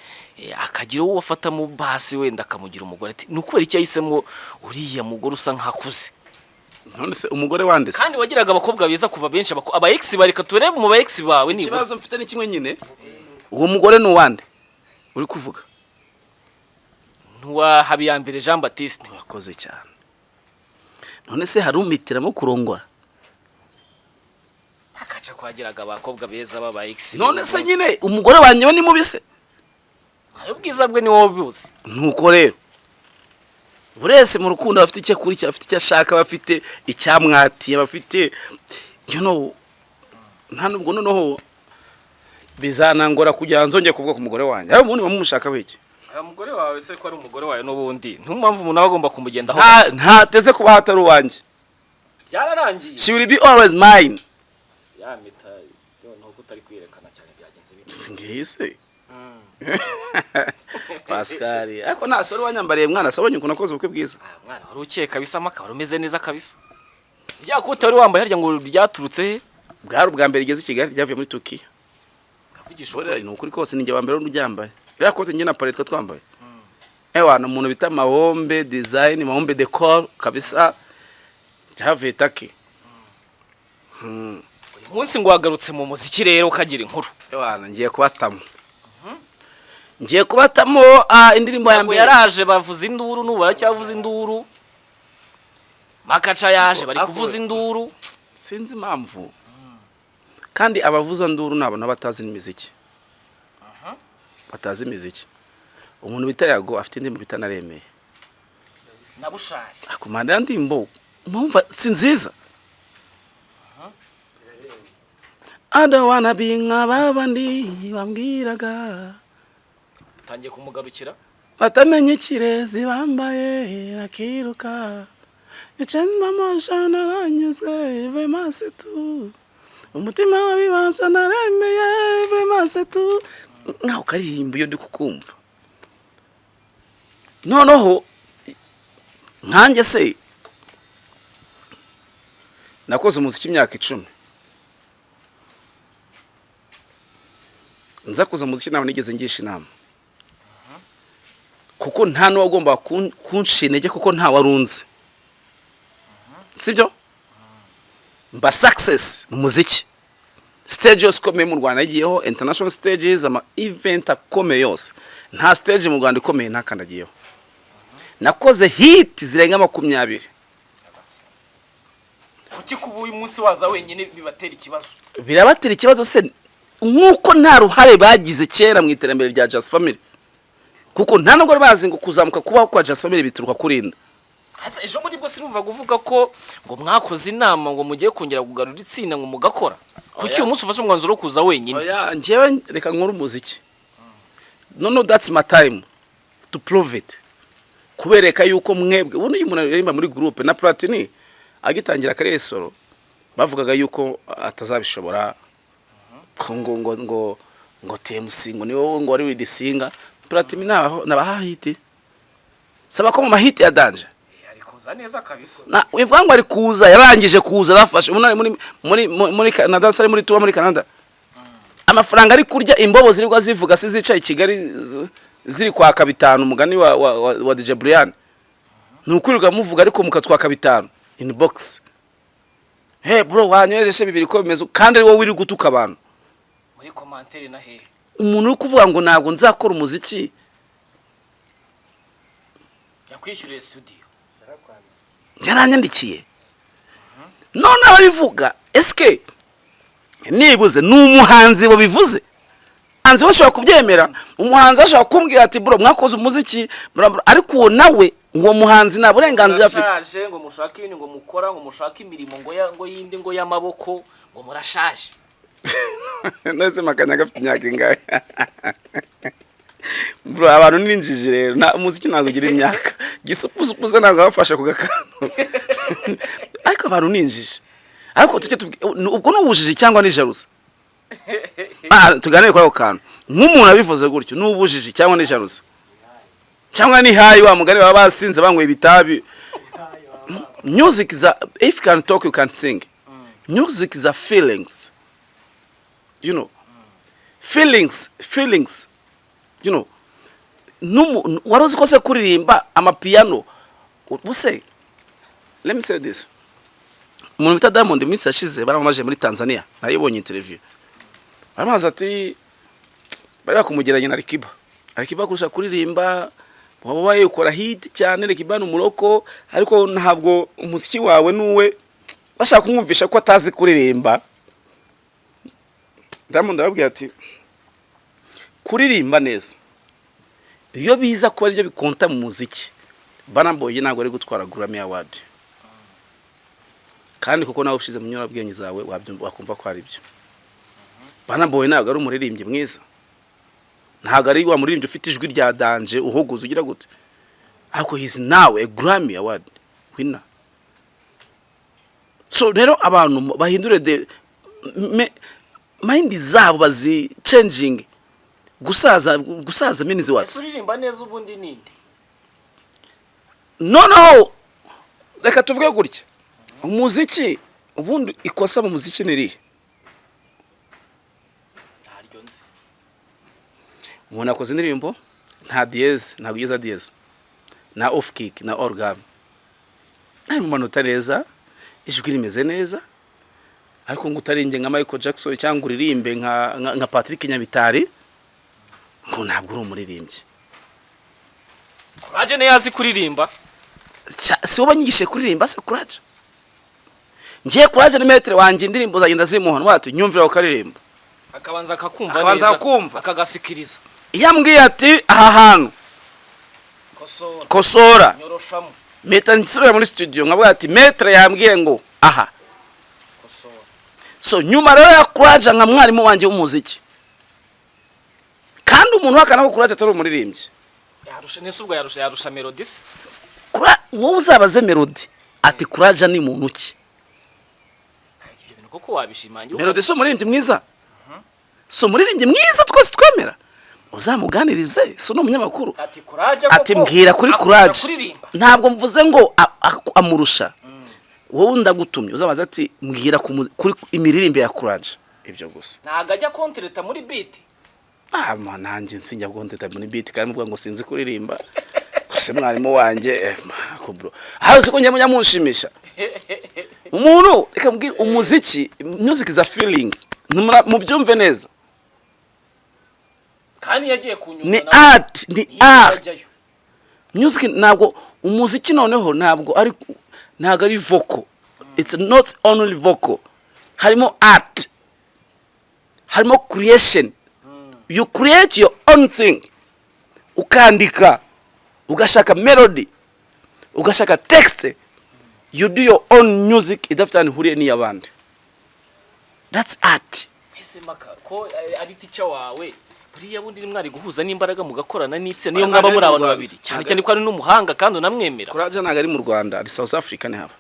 akagira uwo afatamo basi wenda akamugira umugore?" Ati: "Ni ukubera icyo yahisemo uriya mugore usa nk'akuze?" None se umugore wandese? Kandi wagiraga abakobwa beza kuva benshi, aba ex, bareka turebe mu ba ex bawe nibura. Ikibazo mfite ni kimwe nyine: uwo mugore ni uwande uri kuvuga? Ntuwa Habiyambere Jean Baptiste. Urakoze cyane. None se hari umitiramo kurongora? Akaca kwagiraga abakobwa beza b'aba ex. None se nyine umugore wanjye we ni mubi se? Ubwiza bwe ni wowe ubizi. Nuko rero buri wese mu rukundo aba afite icyo akurikira, afite icyo ashaka, aba afite icyamwatiye, aba afite nta nubwo noneho bizanangora kugira ngo nzongere kuvuga ku mugore wanjye. Ariko ubundi mumushaka wiki? Aya mugore wawe se ko ari umugore wawe n'ubundi, niyo mpamvu umuntu aba agomba kumugendaho. Ntateze kuba hatari uwanjye. Byararangiye. She will be always mine. Ya mpeta noneho ko utari kwiyerekana cyane, byagenze bite? Ngise Pascal, ariko nta sore wanyambariye mwana, sabonye ukuntu akoze ubukwe bwiza. Ah, mwana wari ukeye kabisa, Maka, wari umeze neza kabisa. Rya kote wari wambaye harya ngo ryaturutse he? Bwari ubwa mbere igeze i Kigali, ryavuye muri Turukiya. Kavugisha Buriya ni ukuri kose, ninjye wa mbere uryambaye ririya kote, njye na Pare twa twambaye. Ewa, ni umuntu bita Mahombe Design, Mahombe Decor kabisa, ryavuye Taki. Uyu munsi ngo wagarutse mu muziki rero, ukagira inkuru. Ewa, ngiye kubatamo. Ngiye kubatamo indirimbo ya Yago mbere. Yaraje bavuza induru, n'ubu baracyavuza induru. Makaca yaje bari kuvuza induru. Sinzi impamvu, kandi abavuza nduru ni abantu baba batazi n'imiziki, batazi imiziki. Umuntu bita Yago afite indirimbo bita Naremeye. Na Bushari. Akumanda ya ndirimbo mpamva si nziza. I don't wanna be nka babandi bambwiraga Utangiye kumugarukira. Batamenye ikirezi bambaye bakiruka. Icenda naranyuzwe, vraiment c'est tout. Umutima wabibanza naremeye, vraiment c'est tout. Nkaho karirimba iyo ndi kukumva noneho nkanjye se nakoze umuziki imyaka 10, nza kuza umuziki ntabwo nigeze ngisha inama, kuko nta n'uwagomba kunca intege, kuko nta warunze sibyo. Mba success mu muziki, stage yose ikomeye mu Rwanda yagiyeho, international stages, ama event akomeye yose. Nta stage mu Rwanda ikomeye ntakandagiyeho. Nakoze hit zirenga 20. Kuki kuba uyu munsi waza wenyine bibatera ikibazo? Birabatera ikibazo se nk'uko nta ruhare bagize kera mu iterambere rya Just Family, kuko nta nubwo bari bazi ngo kuzamuka kubaho kwa Just Family bituruka kuri nda. Hasa ejo muri bwo sinumva kuvuga ko ngo mwakoze inama, ngo mugiye kongera kugarura itsinda, ngo mugakora. Kuki uyu munsi ufashe umwanzuro wo kuza wenyine? Oya, njyewe reka nkore umuziki. No, no, that's my time to prove it, kubereka yuko mwebwe ubundi iyo umuntu aririmba muri groupe na Platini agitangira carrière solo, bavugaga yuko atazabishobora, ko ngo TMC ngo niwe ngo wari lead singer. Platini nabaha hit, saba ko mu mahit ya danger. Ari kuza neza kabisa. Na wivuga ngo ari kuza, yarangije kuza, arafashe ubu ari muri Canada, ari muri tuba muri Canada, amafaranga ari kurya, imbobo zirirwa zivuga si zicaye i Kigali ziri kwaka 5, umugani wa DJ Brian ni ukwirirwa muvuga, ariko mukatwaka 5 inbox: "Hey bro, wanyohereje 2 ko bimeze?" Kandi ari wowe uri gutuka abantu muri commentaire na hehe. Umuntu uri kuvuga ngo ntabwo nzakora umuziki Yakwishyuriye studio. Yaranyandikiye none ababivuga, eske nibuze ni umuhanzi wabivuze? Umuhanzi we ashobora kubyemera, umuhanzi ashobora kumbwira ati: "Bro, mwakoze umuziki bra bra," ariko uwo nawe, uwo muhanzi nta burenganzira afite. Murashaje, ngo mushake ibindi ngo mukora, ngo mushake imirimo ngo ya ngo yindi ngo y'amaboko, ngo murashaje. Nese Makanya gafite imyaka ingahe, bro? Abantu ni injiji rero. Nta umuziki ntabwo ugira imyaka. Gisupusupu ntabwo abafasha ku gakano, ariko abantu ni injiji. Ariko tujye tuvuge, ubwo ni ubujiji cyangwa ni jalousie? Tuganire kuri ako kantu. Nk'umuntu abivuze gutyo, ni ubujiji cyangwa ni jalousie cyangwa ni high, wa mugani baba basinze, banyweye ibitabi? Music is a, if you can talk you can sing. Music is a feelings, feelings, feelings. Wari uzi ko se kuririmba amapiano ubuse? Let me say this: umuntu bita Diamond, iminsi yashize baramamaje muri Tanzania, nayibonye interview, baramubaza ati, bari bakumugeranya na Alikiba. Alikiba kurusha kuririmba, waba wayikora hit cyane, Alikiba ni umuroko, ariko ntabwo umuziki wawe nuwe. Bashaka kumwumvisha ko atazi kuririmba. Diamond arababwira ati: "Kuririmba neza, iyo biza kuba aribyo bikonta mu muziki, Burna Boy ntabwo ari gutwara Grammy Award." Kandi kuko nawe ushize mu nyurabwenge zawe wabyumva, wakumva ko ari byo. Burna Boy ntabwo ari umuririmbyi mwiza, ntabwo ari wa muririmbyi ufite ijwi rya danger uhogoza ugira gute, ariko he's now a Grammy Award winner. So rero abantu bahindure the mind zabo, bazi changing. Gusaza, gusaza means what? Ese uririmba neza ubundi ninde? Noneho reka tuvuge gutya: umuziki ubundi, ikosa mu muziki ni irihe? Ntaryo nzi. Umuntu akoze indirimbo, nta dièse, ntabwo ugeza dièse, nta off kick na organ, ari mu manota neza, ijwi rimeze neza, ariko ngo utarimbye nka Michael Jackson cyangwa uririmbe nka Patrick Nyabitari. Ngo ntabwo uri umuririmbyi. Courage niyo azi kuririmba. Si wowe wanyigishije kuririmba se, Courage? Ngiye Courage ni maître wanjye, indirimbo zagenda zimuha ntwati nyumvira ukaririmba. Akabanza akakumva Akabanza neza. akumva. Akagasikiriza. Iyo ambwiye ati aha hantu kosora, kosora, nyoroshamo, mpita nsubira muri studio nkavuga ati maître yambwiye ngo aha kosora. So nyuma rero ya Courage nka mwarimu wanjye w'umuziki, kandi umuntu uhakana ko Courage atari umuririmbyi, Yarusha nese ubwo yarusha Melody se? Wowe uzabaze Melody ati Courage ni muntu ki? Ibyo bintu koko wabishimangira? Melody si umuririmbyi mwiza? Si umuririmbyi mwiza twese twemera? Uzamuganirize, si umunyamakuru? Ati Courage koko Ati mbwira kuri akurusha Courage. kuririmba? Ntabwo mvuze ngo amurusha. Wowe ndagutumye uzabaza ati mbwira kuri imiririmbire ya Courage, ibyo gusa. Ntabwo ajya kontereta muri beat. Ah ma, nanjye nsinjya konteta muri beat kandi muvuga ngo sinzi kuririmba. Gusa mwarimu wanjye, ko bro, aho uzi ko njya mujya munshimisha umuntu. Reka mbwire, umuziki, music is a feelings. Mubyumve neza. Kandi yagiye kunyumva. Ni nawe. art, ni Ntiyigeze art. ajyayo. Music ntabwo, umuziki noneho ntabwo ari vocal. It's not only vocal, harimo art, harimo creation. You create your own thing, ukandika, ugashaka melody, ugashaka text. You do your own music idafite ahantu ihuriye n'iy'abandi. That's art. Ese maka ko ari teacher wawe, buriya bundi mwari guhuza n'imbaraga mugakorana n'itsinda niyo mwaba muri abantu babiri, cyane cyane ko ari n'umuhanga kandi unamwemera? Courage ntabwo ari mu Rwanda, ari South Africa ni haba.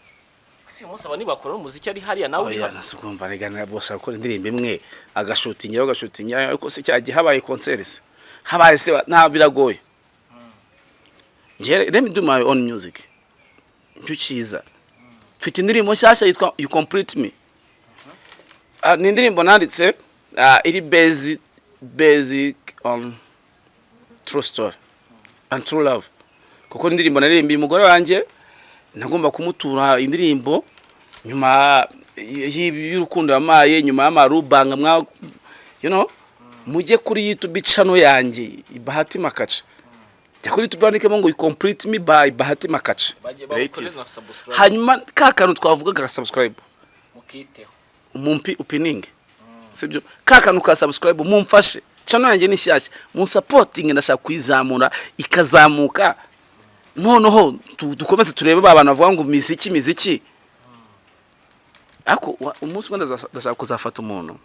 Ese uyu munsi aba nibakora umuziki ari hariya nawe uri Oya. hano? Nasi ubwumva rega, ntabwo bashaka gukora indirimbo imwe agashutingira agashutingira, ariko se cya gihe habaye concert, se habaye se nta biragoye. Njye let me do my own music, nicyo cyiza. Mfite indirimbo nshyashya yitwa You Complete Me. Ni indirimbo nanditse, iri basic on true story and true love, kuko indirimbo naririmbiye umugore wanjye, nagomba kumutura indirimbo nyuma y'urukundo yamaye, nyuma y'amarubanga mwa mujye kuri YouTube channel yanjye Bahati Makaca, jya kuri YouTube wandikemo ngo You Complete Me by Bahati Makaca. Bajye bagukorere Ladies. na subscribe. Hanyuma ka kantu twavugaga ka subscribe, Mukiteho. mumpi upininge, sibyo? Ka kantu ka subscribe mumfashe, channel yanjye ni shyashya, munsupporting, ndashaka kuyizamura ikazamuka. Noneho dukomeze turebe ba bantu bavuga ngo miziki miziki. Ariko umunsi umwe ndashaka kuzafata umuntu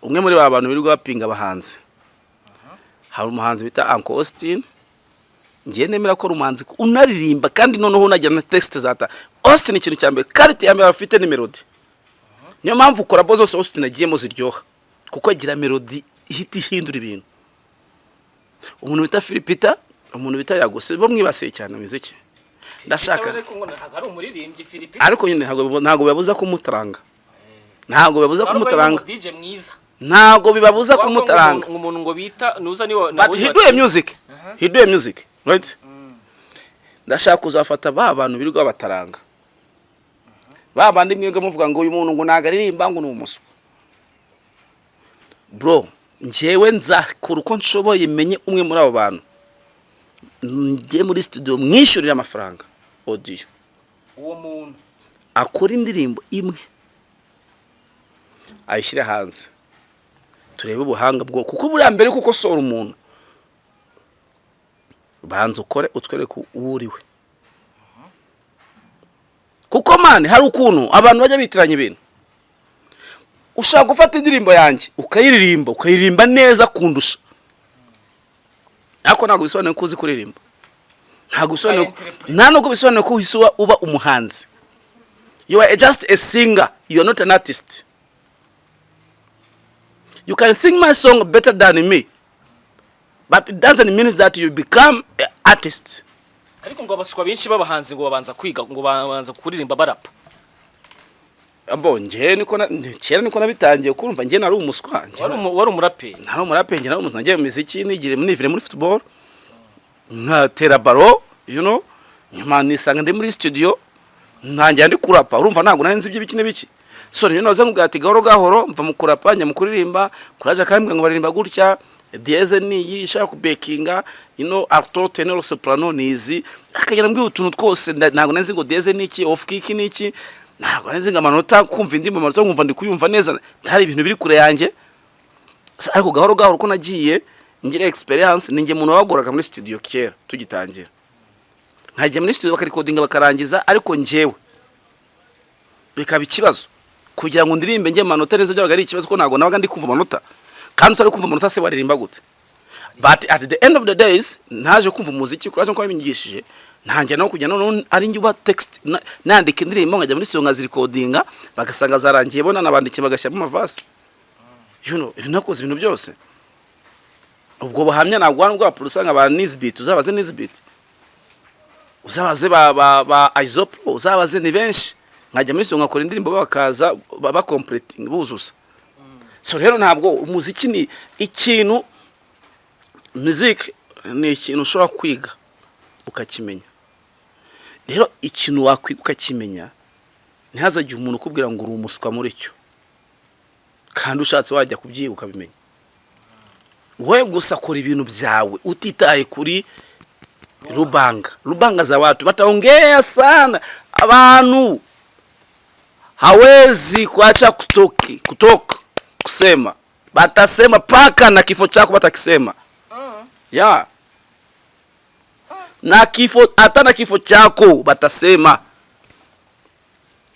umwe muri ba bantu birirwa bapinga abahanzi. Hari umuhanzi bita Uncle Austin, ngiye nemera ko ari umuhanzi unaririmba kandi noneho unagira na texte zata. Austin, ikintu cya mbere, quality ya mbere afite ni melody. Niyo mpamvu collabo zose Austin agiyemo ziryoha, kuko agira melody ihita ihindura ibintu. Umuntu bita Philipita, umuntu bita Yagose, bo mwibasiye cyane mu muziki. Ndashaka Ariko ngo ntabwo ari umuririmbyi Philippe. Ariko nyine ntabwo bibabuza kumutaranga, ntabwo bibabuza kumutaranga. DJ mwiza. Ntabwo bibabuza kumutaranga. Umuntu ngo bita nuza niwe. But he do a music, he do a music, right? Ndashaka kuzafata ba bantu birirwa bataranga, ba bandi mwebwe muvuga ngo uyu muntu ngo ntabwo aririmba, ngo ni umuswa. Bro, njyewe nzakora uko nshoboye menye umwe muri abo bantu, njye muri studio mwishyurira amafaranga audio, Uwo muntu akora indirimbo imwe ayishyire hanze, turebe ubuhanga bwo, kuko buriya mbere yuko ukosora umuntu, banza ukore utwereke uwo uriwe. Kuko man, hari ukuntu abantu bajya bitiranya ibintu. Ushaka gufata indirimbo yanjye ukayiririmba, ukayiririmba neza kundusha, ariko ntabwo bisobanuye ko uzi kuririmba, ntabwo bisobanuye Ukayi-interpret. Nta nubwo bisobanuye ko uhise uba umuhanzi. You are just a singer, you are not an artist. You can sing my song better than me, but it doesn't mean that you become an artist. Ariko ngo abaswa benshi b'abahanzi ngo babanza kwiga, ngo babanza kuririmba barapa. Abo njye niko kera niko nabitangiye kumva, njye nari umuswa njye. Wari umuraperi? Nari umuraperi njye, nari umuntu nagiye mu miziki nigire nivire muri football, nkatera ballon, nyuma nisanga ndi muri studio ntangira ndi kurapa. Urumva ntabwo nari nzi iby'ibiki n'ibiki. So niyo naza nkubwira ati gahoro gahoro mva mu kurapa njya mu kuririmba. Kuraje akambwira ngo baririmba gutya. Dièse ni iyi ishaka kubekinga ino, alto, tenor, soprano ni izi. Akagera mbwira utuntu twose. Ntabwo nzi ngo dièse ni iki, off key ni iki, ntabwo nzi ngo amanota, kumva indirimbo amanota nkumva ndi kuyumva neza, hari ibintu biri kure yanjye. Ariko gahoro gahoro uko nagiye ngira experience, ni njye muntu wabagoraga muri studio kera tugitangira. Nkajya muri studio bakarikodinga bakarangiza, ariko njyewe bikaba ikibazo kugira ngo ndirimbe njye amanota neza. Byabaga ari ikibazo ko ntabwo nabaga ndi kumva amanota, kandi utari kumva amanota se waririmba gute? But at the end of the days naje kumva umuziki kuri ko wabinyigishije, ntangira no kujya noneho ari njye uba text nandika indirimbo, nkajya muri studio nkazirikodinga, bagasanga zarangiye, bona nabandikiye bagashyiramo amavasi. Ibintu nakoze, ibintu byose, ubwo buhamya ntabwo wari bwa producer nka ba Nizbeat. Uzabaze Nizbeat, uzabaze ba Isopro, uzabaze, ni benshi. Nkajya muri studio nkakora indirimbo, bakaza ba completing, buzuza. So rero ntabwo umuziki ni ikintu, music ni ikintu ushobora kwiga ukakimenya. Rero ikintu wakwiga ukakimenya, ntihazagire umuntu ukubwira ngo uri umuswa muri cyo, kandi ushatse wajya kubyiga ukabimenya. Wowe gusa kora ibintu byawe utitaye kuri rubanga rubanga za watu. Bataongea sana abantu, hawezi kuacha kutoka kusema, batasema paka na kifo chako batakisema ya na kifo, hata na kifo chako batasema.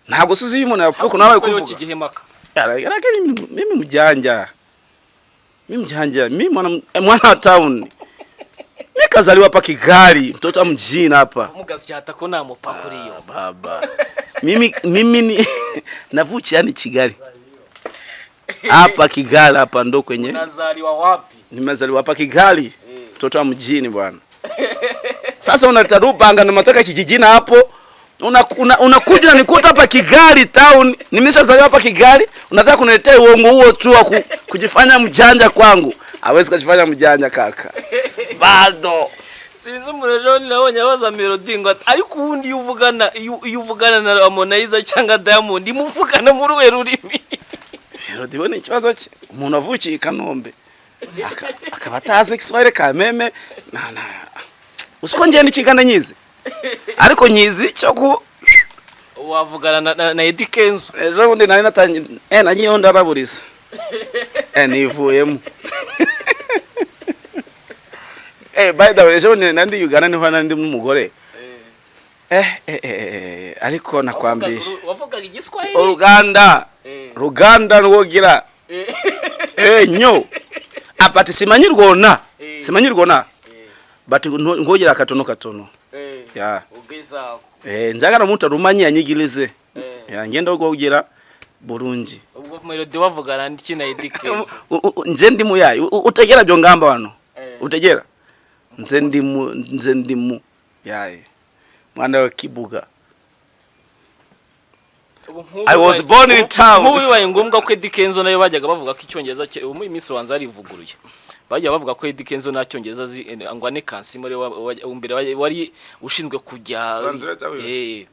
Ntabwo suzi iyo umuntu yapfuye ukuntu aba ari kuvuga. Kigihemaka. Lakini mimi mjanja, mimi mjanja, mimi mwana wa town, mimi kazaliwa hapa Kigali, mtoto wa mjini hapa. Mugasyata ko nta mupaka uriyo. Baba, mimi ni navukiye yani Kigali, hapa Kigali, hapa ndo kwenye Unazaliwa wapi? Nimezaliwa hapa Kigali, mtoto wa mjini bwana. Sasa unaleta rubanga na matoka kijijini hapo, unakuja unanikuta hapa Kigali town, nimeshazaliwa hapa Kigali, unataka kuniletea uongo huo tu wa kujifanya mjanja kwangu. Hawezi kujifanya mjanja kaka, bado. Sinzi, umuntu ejo nabonye abaza Melody ngo ariko ubundi iyo uvugana na Harmonize cyangwa Diamond, muvugana muri uruhe rurimi? Melody we ni ikibazo cye, umuntu avukiye i Kanombe akaba atazi Kiswahili kameme na usiko ngenda ikigana nyizi, ariko nyizi cyo ku Wavugana na Eddy Kenzo? Ejo bundi nari natangiye, nagiyeho ndaraburiza, nivuyemo. By the way, ejo bundi nari ndi Uganda, niho nari ndi n'umugore, ariko nakwambiye. Wavugaga Igiswahili? Uganda. Ruganda rwogira nyo apati simanyi rwona. Simanyi rwona, but ngogira katono katono. Ya. Ubwiza. Njagala omuntu arumanyi yanyigirize. Ya, ngenda ogwogira bulungi. Ubwo Melody wavugana n'iki na Eddy Kenzo? Nze ndi muyayi. Utegera byo ngamba wano. Utegera nze ndi mu yayi mwana wa Kibuga. Ubu nk'ubu I was born in town. Nk'ubu bibaye ngombwa ko Eddy Kenzo nayo bajyaga bavuga ko Icyongereza cye, ubu muri iyi minsi wanza yarivuguruye, bajya bavuga ko Eddy Kenzo nta Cyongereza azi, ngo ane Kansima ariwe mbere wari ushinzwe kujya Translator wiwe.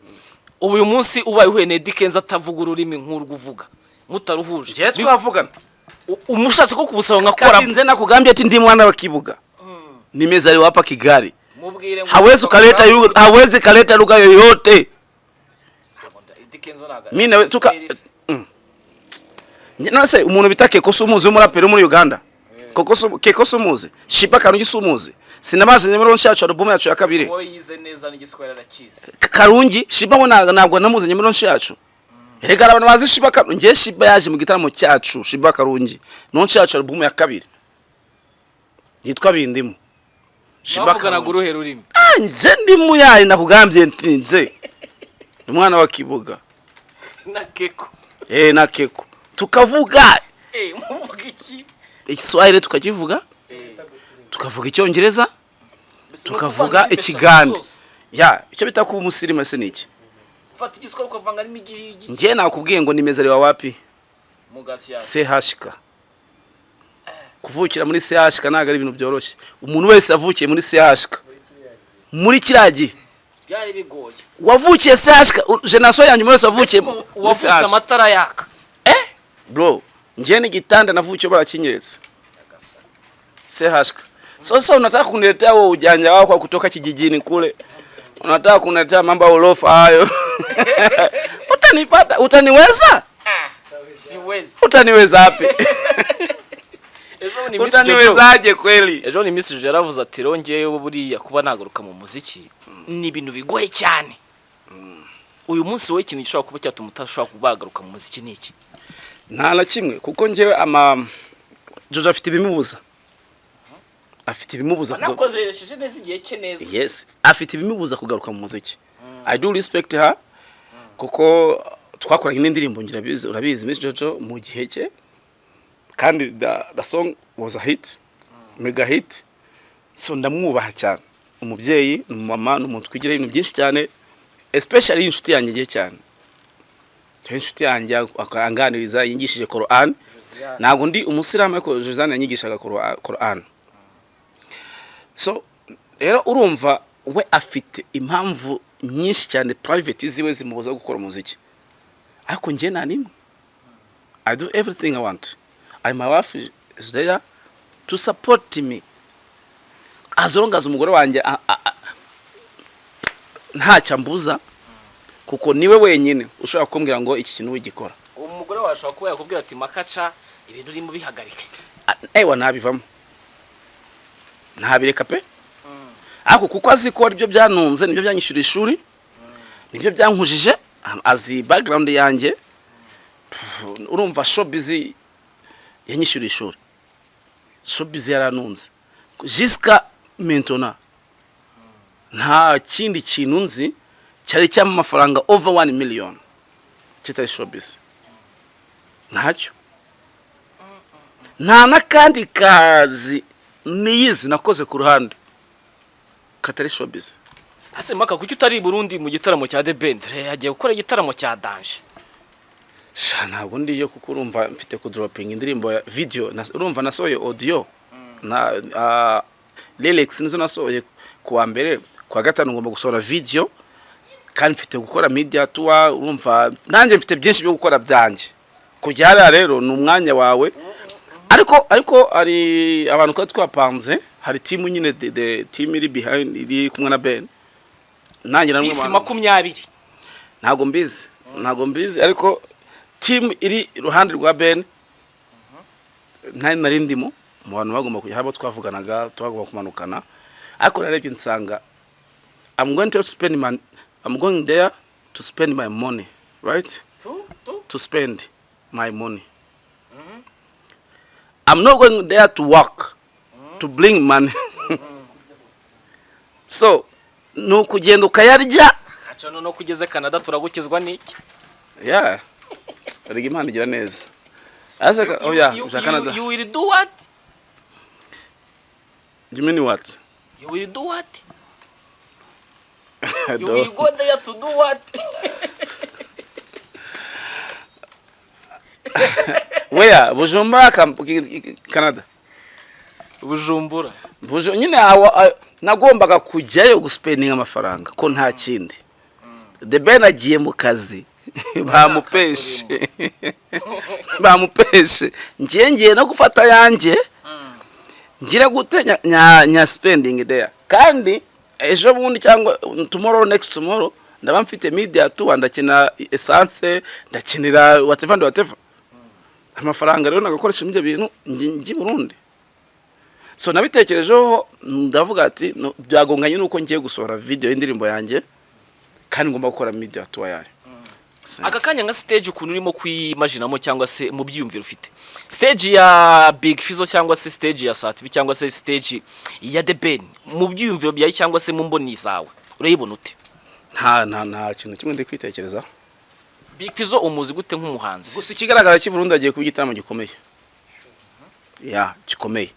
Ubu uyu munsi ubaye uhuye na Eddy Kenzo atavuga ururimi nk'urwo uvuga, mutaruhuje, Ngiye twavugana. Umushatse ko kubusaba nkakora. Kandi nze nakugambye ati ndi mwana wa Kibuga, nimezaliwa hapa Kigali. Mubwire ngo Hawezi kaleta lugha yoyote. Eddy Kenzo ntago Mimi nawe tuka None se umuntu bita Keko si umuzi, w'umuraperi wo muri Uganda? Koko Keko si umuzi? Sheebah Karungi si umuzi? Sinabazanye muri launch yacu, album yacu ya kabiri? Wowe yize neza n'Igiswahili arakizi. Karungi Sheebah we ntabwo namuzanye muri launch yacu. Erega hari abantu bazi Sheebah Karungi. Ngiye Sheebah yaje mu gitaramo cyacu, Sheebah Karungi, launch yacu, album ya kabiri yitwa Bindimo. Sheebah Mwavuganaga Karungi. uruhe rurimi? Ah, nje ndi muyayi, nakugambye nti nze ni mwana wa Kibuga. Na Keko? Na Keko tukavuga. Muvuga iki? Igiswahili tukakivuga, tukavuga Icyongereza, Mbese ni tukavuga ukuvanga indimi eshatu Ikigande. zose. Ya, icyo bita kuba umusirimu se ni iki? Ufata Igiswahili ukavanga n'imigirigi. Njye nakubwiye ngo nimezaliwa wapi? Mugasi ya CHK. Kuvukira muri CHK ntabwo ari ibintu byoroshye. Umuntu wese avukiye muri CHK muri kiriya gihe Byari bigoye. Wavukiye CHK, generation ya nyuma wese wavukiye muri Wavutse CHK. amatara yaka? Bro, njye n'igitanda navukiye barakinyeretse. CHK. Sasa unataka kuniletea huo ujanja wako wa kutoka kijijini kule, unataka kuniletea mambo ya ulofa hayo. Utanipata? Utaniweza? Siwezi. Utaniweza wapi? Ejo ni Miss Jojo. Utaniwezaje kweli? Ejo ni Miss Jojo yaravuze ati: "Rero ngewe buriya kuba nagaruka mu muziki ni ibintu bigoye cyane." Uyu munsi wowe, ikintu gishobora kuba cyatuma utashobora kuba wagaruka mu muziki ni iki? Nta na kimwe, kuko njyewe ama Jojo afite ibimubuza, afite ibimubuza Anakoresheje neza igihe cye neza. Yes, afite ibimubuza kugaruka mu muziki. I do respect her, kuko twakoranye n'indirimbo, ngira bizi, urabizi, Miss Jojo mu gihe cye, kandi the song was a hit, mega hit. So ndamwubaha cyane, umubyeyi ni umumama, ni umuntu twigira ibintu byinshi cyane, especially inshuti yanjye igihe cyane. Cyane inshuti yanjye, akanganiriza, yigishije Quran. Ntabwo ndi umusilamu, ariko Josiane yanyigishaga Quran. So rero urumva we afite impamvu nyinshi cyane private ziwe zimubuza gukora umuziki, ariko njye nta nimwe. I do everything I want and my wife is there to support me, as long as umugore wanjye ntacyo ambuza, kuko niwe wenyine ushobora kumbwira ngo iki kintu wigikora. Umugore wawe ashobora kuba yakubwira ati: "Makaca, ibintu urimo bihagarike." Ewa, ntabivamo, ntabireka pe, ariko kuko azi ko aribyo byanunze, nibyo byanyishyura ishuri, nibyo byankujije, azi background yanjye. Pff, urumva showbiz yanyishyura ishuri, showbiz yaranunze jusqu'à maintenant. Nta kindi kintu nzi cyari cyama amafaranga over 1 million kitari showbiz, ntacyo, nta n'akandi kazi niyizi nakoze ku ruhande katari showbiz. Ase Maka, kuki utari i Burundi mu gitaramo cya The Ben? Dore yagiye gukora igitaramo cya danger. Sha, ntabwo ndiyo, kuko urumva mfite kudropinga indirimbo ya video urumva nasohoye audio na lyrics, nizo nasohoye kuwa mbere. Kuwa gatanu ngomba gusohora video, kandi mfite gukora media tour. Urumva nanjye mfite byinshi byo gukora byanjye. Kujya hariya rero ni umwanya wawe, ariko hari abantu twari twapanze, hari team nyine, the team iri behind, iri kumwe na Ben, nanjye namwe. Bisi 20. Ntabwo mbizi, ntabwo mbizi, ariko team iri iruhande rwa Ben ntari nari ndimo mu bantu bagomba kujya, habo twavuganaga twagomba kumanukana, ariko narebye nsanga I'm going there to spend my money, right? To spend my money. I'm not going there to work to bring money. So ni ukugenda ukayarya. Kaca no kugeze Canada turagukizwa n'iki? Yeah, erega Imana igira neza. Ase oh yeah, ja Canada. You will do what? You mean what? You will do what? I You will don't- go there to do what? Where? Bujumbura, Canada? Bujumbura. Nyine nagombaga kujyayo guspendinga amafaranga, ko nta kindi. The Ben agiye mu kazi, bamupeshe, bamupeshe. Ngiye, ngiye no gufata yanjye ngira gute nya spending there. Kandi ejo bundi cyangwa tomorrow, next tomorrow, ndaba mfite media tour, ndakenera essence, ndakenera whatever and whatever. Amafaranga rero nagakoresha ibyo bintu njye i Burundi. So nabitekerejeho, ndavuga ati: "No, byagonganye nuko ngiye gusohora video y'indirimbo yanjye, kandi ngomba gukora media tour yayo." Aka kanya nka stage ukuntu urimo kwimajinamo, cyangwa se mu byiyumviro ufite, stage ya Big Fizzo cyangwa se stage ya Sat-B cyangwa se stage ya The Ben, mu byiyumviro byawe cyangwa se mu mboni zawe, urayibona ute? Nta kintu kimwe ndi kwitekerezaho. Big Fizzo umuzi gute nk'umuhanzi? Gusa ikigaragara cy'i Burundi agiye kuba igitaramo gikomeye, ya gikomeye,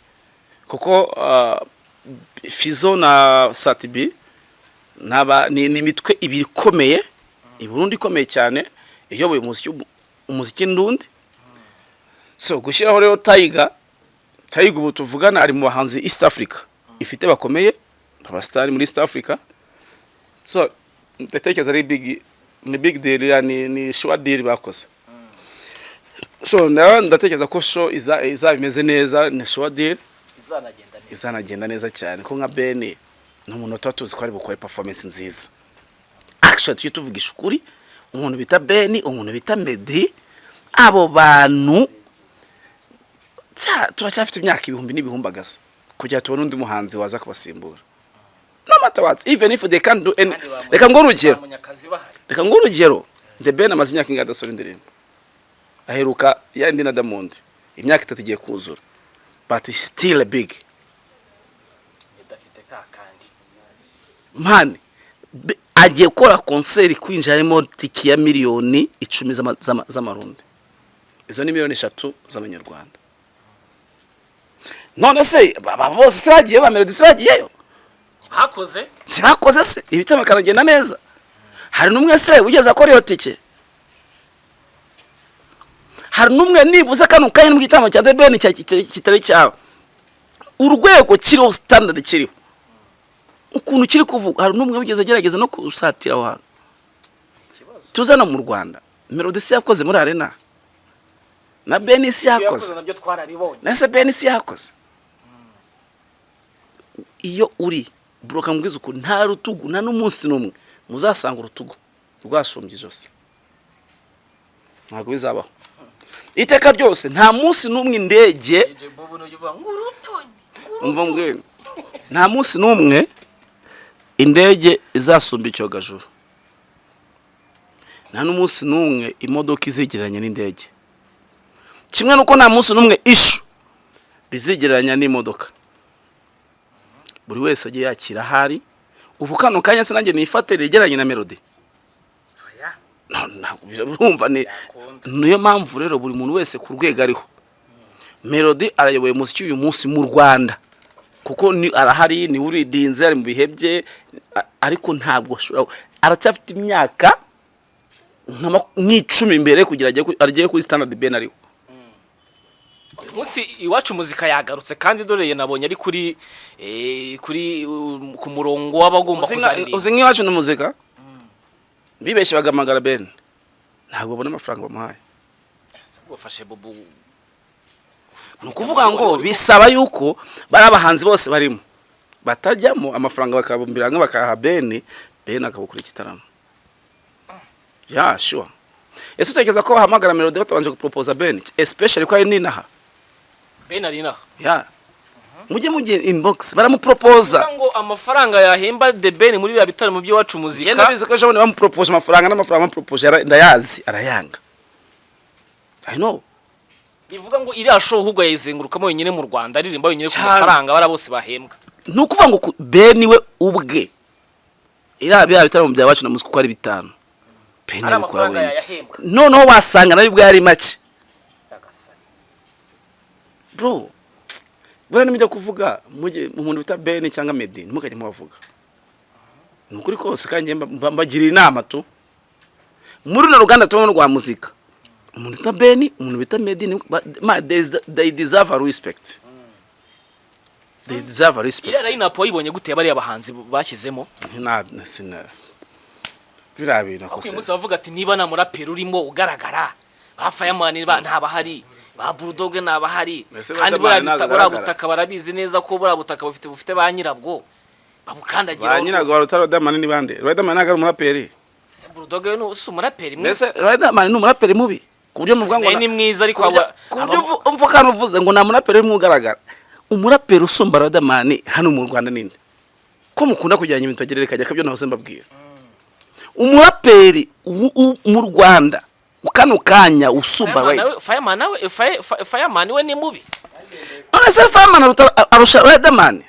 kuko Fizzo na Sat-B ni imitwe ibiri ikomeye i Burundi, ikomeye cyane, iyoboye umuziki ndundi. So gushyiraho rero Tiger, Tiger ubu tuvugana ari mu bahanzi East Africa ifite bakomeye, abasitari muri East Africa. So ndatekereza ari big, ni big deal, ya ni sure deal bakoze. So nawe ndatekereza ko show izaba imeze neza, ni sure deal. Izanagenda neza. Izanagenda neza cyane, ko nka Ben ni umuntu tuba tuzi ko ari bukore performance nziza. Actually, tujye tuvugisha ukuri, umuntu bita Ben, umuntu bita Meddy, abo bantu turacyafite imyaka ibihumbi n'ibihumbagaza kugira tubone undi muhanzi waza kubasimbura, no matter what, even if they can't do any. Kandi Reka ngo urugero. ba Munyakazi bahari. Reka ngo urugero, The Ben amaze imyaka ingahe adasohora indirimbo? Aheruka ya indi na Diamond, imyaka 3 igiye kuzura, but he's still a big Idafite ka kandi. Man. Agiye gukora concert kwinjira harimo tiki ya miliyoni 10 z'amarundi. Izo ni miliyoni 3 z'amanyarwanda. None se bose se bagiye, ba Melody se bagiyeyo? Bakoze. Si bakoze se ibitaramo bikanagenda neza? Hari n'umwe se wigeze akora iyo tike? Hari n'umwe nibuze kano kanya mu gitaramo cya The Ben kitari cyawe, urwego kiriho, standard kiriho, ukuntu kiri kuvuga, hari n'umwe wigeze agerageza no kusatira aho hantu? Ikibazo. Tuzana mu Rwanda, Melody si yakoze muri Arena? Na Ben si yakoze? Yakoze, nabyo twarabibonye. Nese Ben si yakoze? Iyo uri buroka, mbwiza ukuntu nta rutugu, nta n'umunsi n'umwe muzasanga urutugu rwasumbye ijosi. Ntabwo bizabaho iteka ryose. Nta munsi n'umwe indege DJ Bobo nujya uvuga ngo urutoni. Umva mbwira, nta munsi n'umwe indege izasumba icyogajuru, nta n'umunsi n'umwe imodoka izigereranya n'indege, kimwe n'uko nta munsi n'umwe ishu rizigereranya n'imodoka. Buri wese agiye yakira ahari. Ubu kano kanya se nanjye nifate rigeranye na Melody? Oya. No, ntabwo urumva ni Byakunda. Niyo mpamvu rero buri muntu wese ku rwego ariho. Melody arayoboye umuziki uyu munsi mu Rwanda, kuko ni arahari, ni uridinze, ari mu bihe bye, ariko ntabwo ashobora, aracyafite imyaka nk'10 imbere kugira agere kuri standard Ben ariho. Uyu munsi Iwacu Muzika yagarutse kandi dore nabonye ari kuri ku murongo w'abagomba kuzaririmba. Uzi nk'Iwacu na Muzika bibeshye bagamagara Ben, ntabwo babona amafaranga bamuhaye. Bafashe Bobo. Ni ukuvuga ngo bisaba yuko bari abahanzi bose barimo batajyamo, amafaranga bakabumbira hamwe bakayaha Ben, Ben akabukora igitaramo. Ya, sure. Ese utekereza ko bahamagara Melody batabanje guproposa Ben, especially ko ari ninaha? Ben ari inaha. Ya, mujye inbox, baramuproposa. Kuvuga ngo amafaranga yahemba The Ben muri biriya bitaramo by'Iwacu Muzika. Ngenda bizi ko ejo bundi bamupropoje amafaranga, n'amafaranga bamupropoje ndayazi, arayanga. I know. Bivuga ngo iriya show ahubwo yayizengurukamo wenyine mu Rwanda, aririmba wenyine ku Cyane. mafaranga bariya bose bahembwa. Ni ukuvuga ngo Ben we ubwe, iriya biriya bitaramo bya Iwacu na Muzika uko ari bitanu, Ben ari abikora amafaranga wenyine. yayahembwa. Noneho wasanga nayo ubwo yari make. Nyagasani. Bro, buriya nimujya kuvuga, mujye umuntu bita Ben cyangwa Meddy ntimukajye mubavuga. Ni ukuri kose, kandi njye mbagira inama tu. Muri runo ruganda tubamo rwa muzika, umuntu bita Ben, umuntu bita Meddy, they deserve a respect, they deserve a respect. Iriya line up wayibonye gute, bariya bahanzi bashyizemo? Nta sina biriya bintu Ariko uyu akose. munsi bavuga ati niba nta muraperi urimo ugaragara, ba Fireman ntabahari, ba Bulldog ntabahari. Ese Kandi Riderman buriya ntabwo buriya agaragara? butaka barabizi neza ko buriya butaka bufite ba nyirabwo babukandagira. Ba nyirabwo baruta Riderman ni bande? Riderman ntabwo ari umuraperi. Ese Bulldog we ni si umuraperi mwiza? Mbese Riderman ni umuraperi mubi ku buryo muvuga ngo Nawe ni mwiza, ariko ku buryo umva kandi uvuze ngo nta muraperi urimo ugaragara? Umuraperi usumba Riderman hano mu Rwanda ninde, ko mukunda kujyanya ibintu bagerereka akabyo nahoze mbabwira? Umuraperi mu Rwanda kano kanya usumba Fireman Riderman? Fireman nawe Fireman we ni mubi? None se Fireman arusha Riderman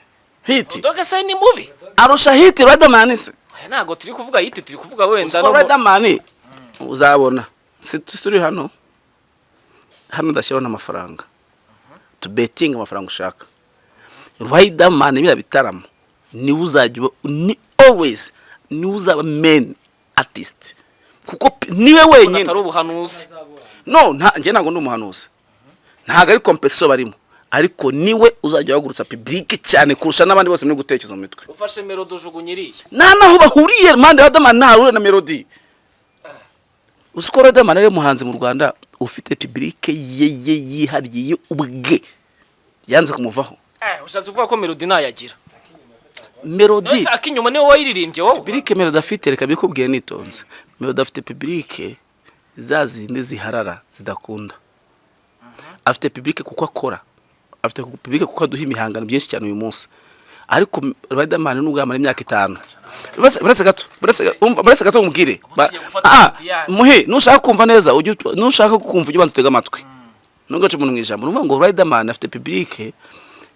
hit? Bulldog se ni mubi? Arusha hit Riderman se? Oya, ntabwo turi kuvuga hit, turi kuvuga wenda Uziko no Riderman uzabona si turi hano hano, ndashyiraho n'amafaranga, tubetinga amafaranga ushaka. Riderman biriya bitaramo niwe uzajya ni always niwe uzaba main artist, kuko niwe wenyine. Atari ubuhanuzi. No, nta njye ntabwo ndi umuhanuzi, ntabwo ari competition barimo, ariko niwe uzajya uhagurutsa public cyane kurusha n'abandi bose muri gutekereza mu mitwe. Ufashe Melody ujugunya iriya. Nta naho bahuriye mande. Riderman ntaho ahuriye na Melody. Uzi ko Riderman ari umuhanzi mu Rwanda ufite public ye yihariye, ubwe yanze kumuvaho. Ushatse kuvuga ko Melody ntayagira? Melody Ese Akinyuma niwe wayiririmbye wowe? Public Melody afite, reka bikubwiye nitonze, Melody afite public za zindi ziharara zidakunda. Afite public kuko akora, afite public kuko aduha imihangano byinshi cyane uyu munsi. Ariko Riderman nubwo yamara imyaka 5, buretse gato, umva, buretse gato umubwire. Tugiye gufata Dias. Muhe, nushaka kumva neza ujye nushaka kumva ujye ubanza utege amatwi, ntugace umuntu mu ijambo. Nuvuga ngo Riderman afite public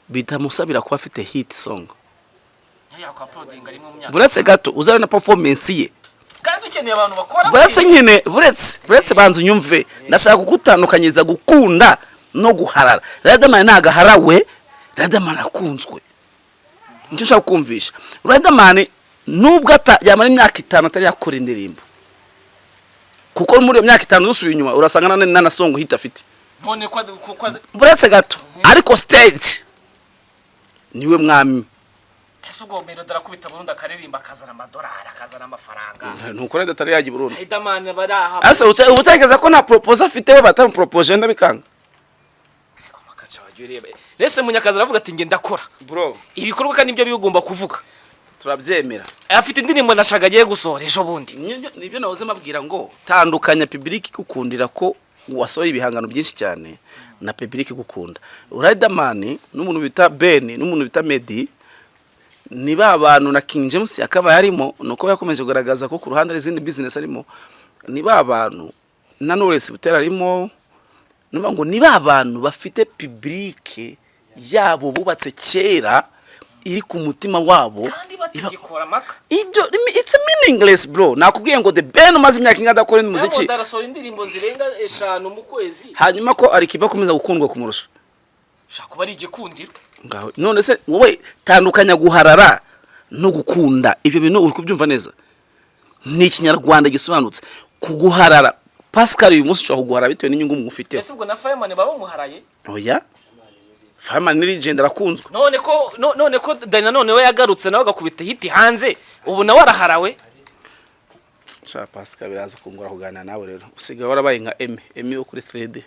bitamusabira kuba afite hit song. Yakwa-uploadinga rimwe mu myaka. Buretse gato, uzana na performance ye. Kandi ukeneye abantu bakora. Buretse nyine, buretse banza unyumve. Ndashaka kugutandukanyiriza gukunda no guharara. Riderman ntabwo aharawe, Riderman akunzwe. Nicyo nshaka kumvisha. Riderman nubwo yamara imyaka 5 atari yakora indirimbo, kuko muri iyo myaka 5 dusubiye inyuma urasanga nta na song hit afite. None ko Buretse gato, ariko stage niwe mwami. Ese ubwo Melody arakubita burundu, akaririmba, akazana amadolari, akazana amafaranga? Nuko Rider atari yajya i Burundi. Riderman bari aha. Ese uba utekereza ko nta proposal afite? We batamupropoje ndabikanga. Makaca wajya ureba ese Munyakazi aravuga ati: "Nge ndakora Bro, ibikorwa", kandi nibyo bigomba kuvuga. Turabyemera. Afite indirimbo nashaka agiye gusohora ejo bundi. Nibyo nahoze mabwira ngo tandukanya public ikukundira ko wasohoye ibihangano byinshi cyane na public igukunda. Riderman n'umuntu bita Ben n'umuntu bita Meddy ni ba bantu, na King James akaba yarimo, nuko yakomeje kugaragaza ko ku ruhande hari izindi business arimo. Ni ba bantu, na Knowless Butera arimo. Nuvuga ngo ni ba bantu bafite public yabo bubatse kera iri ku mutima wabo. Kandi batagikora amaka. Ibyo it's meaningless, bro. Nakubwiye ngo The Ben umaze imyaka ingahe adakora umuziki? Diamond arasohora indirimbo zirenga 5 mu kwezi. Hanyuma ko Alikiba akomeza gukundwa kumurusha? Ushobora kuba ari igikundiro. Ngaho none se wowe tandukanya guharara no gukunda. Ibyo bintu uri kubyumva neza? Ni Ikinyarwanda gisobanutse. Kuguharara, Pascal, uyu munsi ushobora kuguharara bitewe n'inyungu mufiteho. Ese ubwo na Fireman baba bamuharaye? Oya, Fireman ni legend, arakunzwe. None ko none ko Dani nanone we yagarutse nawe agakubita hit hanze, ubu nawe araharawe? Sha Pascal, biraza kungora kuganira nawe rero. Usigaye warabaye nka Emi Emi wo kuri 3D.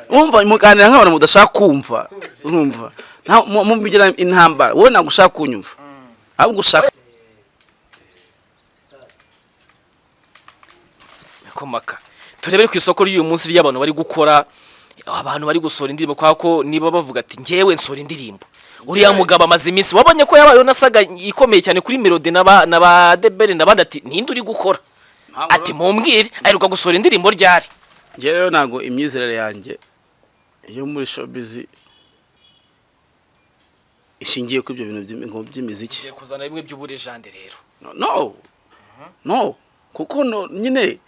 Umva, muganira nk'abantu mudashaka kumva. Urumva, mubigira intambara. Wowe ntabwo ushaka kunyumva, ahubwo ushaka Komaka turebere ku isoko ry'uyu munsi ry'abantu bari gukora, abantu bari gusohora indirimbo, kwa ko niba bavuga ati: "Njyewe nsohora indirimbo." Uriya mugabo amaze iminsi, wabonye ko yabayeho na saga ikomeye cyane kuri Melody na ba Debere n'abandi, ati: "Ninde uri gukora?" Ati: "Mumbwire aheruka gusohora indirimbo ryari?" Njye rero ntabwo imyizerere yanjye yo muri showbiz ishingiye kuri ibyo bintu ngo by'imiziki. Ngiye kuzana bimwe by'uburejande rero. No, kuko no nyine.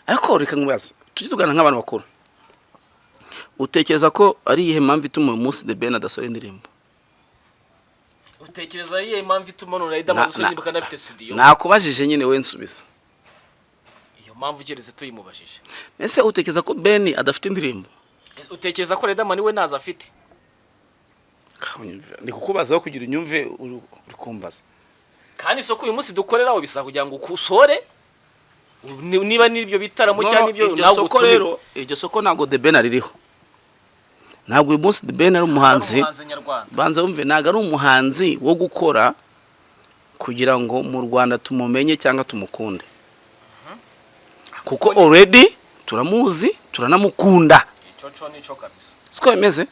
Ariko reka nkubaze, tujye tugana nk'abantu bakuru. Utekereza ko ari iyihe mpamvu ituma uyu munsi The Ben adasohora indirimbo? Utekereza iyihe mpamvu ituma none Riderman adasohora indirimbo kandi afite studio? Nakubajije nyine, we nsubiza. Iyo mpamvu keretse tuyimubajije. Ese utekereza ko Ben adafite indirimbo? Ese utekereza ko Riderman we ntazo afite? Ndi kukubazaho kugira unyumve, uri kumbaza. Kandi isoko uyu munsi dukoreraho bisaba kugira ngo usohore, niba n'ibyo bitaramo cyangwa ibyo Iryo nawe soko utumirwe. Rero iryo soko ntabwo The Ben aririho. Ntabwo uyu munsi The Ben ari umuhanzi. Ari umuhanzi nyarwanda. Banza wumve, ntabwo ari umuhanzi wo gukora kugira ngo mu Rwanda tumumenye cyangwa tumukunde, kuko already turamuzi, turanamukunda. Ico co nico kabisa. Siko bimeze.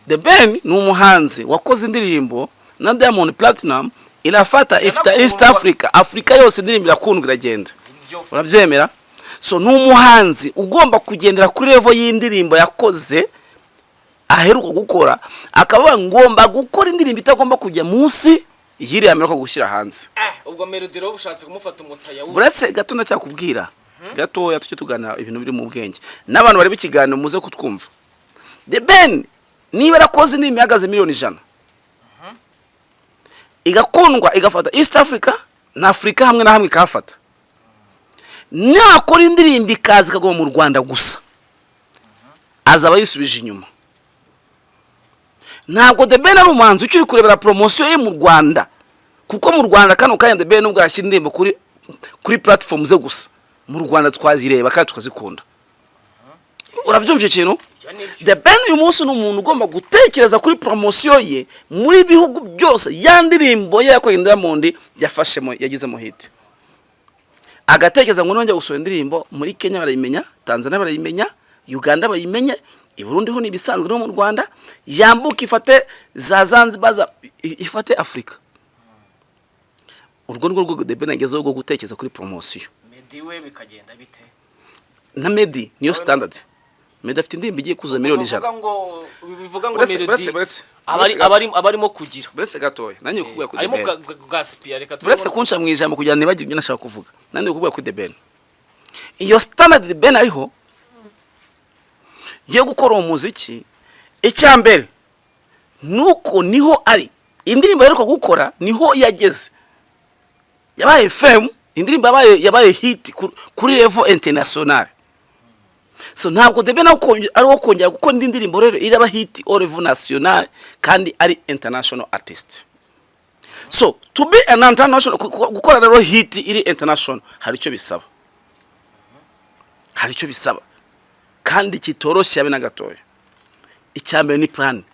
The Ben ni umuhanzi wakoze indirimbo na Diamond Platinum, irafata, ifite East Africa, Africa yose, indirimbo irakundwa, iragenda. Ibyo. Urabyemera? So ni umuhanzi ugomba kugendera kuri level y'indirimbo yakoze, aheruka gukora, akavuga ngomba gukora indirimbo itagomba kujya munsi y'iriya mperuka gushyira hanze. Ubwo Melody rero ushatse kumufata umutaya. Buretse gato, ndacyakubwira gatoya, tujye tugana ibintu biri mu bwenge n'abantu bareba ikiganiro muze kutwumva. The Ben niba yarakoze indirimbo ihagaze miliyoni 100, igakundwa, igafata East Africa na Afurika hamwe na hamwe ikahafata, nakora indirimbo ikaza ikaguma mu Rwanda gusa, azaba yisubije inyuma. Ntabwo The Ben ari umuhanzi ukiri kurebera promotion ye mu Rwanda, kuko mu Rwanda kano kanya The Ben nubwo yashyira indirimbo kuri platform ze gusa, mu Rwanda twazireba kandi tukazikunda. Urabyumva icyo kintu? Ibyo. Ibyo ni byo. The Ben uyu munsi ni umuntu ugomba gutekereza kuri promotion ye muri bihugu byose. Ya ndirimbo ye yakoreye Diamond yafashemo, yagizemo hit, agatekereza ngo nongera gusohora indirimbo muri Kenya barayimenya, Tanzania barayimenya, Uganda bayimenye, i Burundi ho ni ibisanzwe, no mu Rwanda, yambuka ifate za Zanzibar, ifate Afurika. Urwo ni rwo The Ben agezeho rwo gutekereza kuri promotion. Meddy we bikagenda bite? Na Meddy niyo standard. Meddy afite indirimbo igiye kuzuza miliyoni 100. Bivuga ngo Uretse- Melody uretse- abari uretse abarimo kugira Uretse gatoya, nanjye kukubwira kuri arimo The Ben. Gaspia, reka Uretse kunca mu ijambo kugira ngo nibagire ibyo nashaka kuvuga, nanjye kukubwira kuri The Ben, iyo standard The Ben ariho yo gukora uwo muziki, icya mbere nuko niho ari indirimbo aheruka gukora, niho yageze, yabaye fame, indirimbo yabaye hit kuri level international. So ntabwo The Ben ari uwo kongera gukora indi ndirimbo rero iraba hit au level national kandi ari international artist. So to be an international, gukora rero hit iri international, hari icyo bisaba, hari icyo bisaba kandi kitoroshye habe na gatoya. Icya mbere ni plan,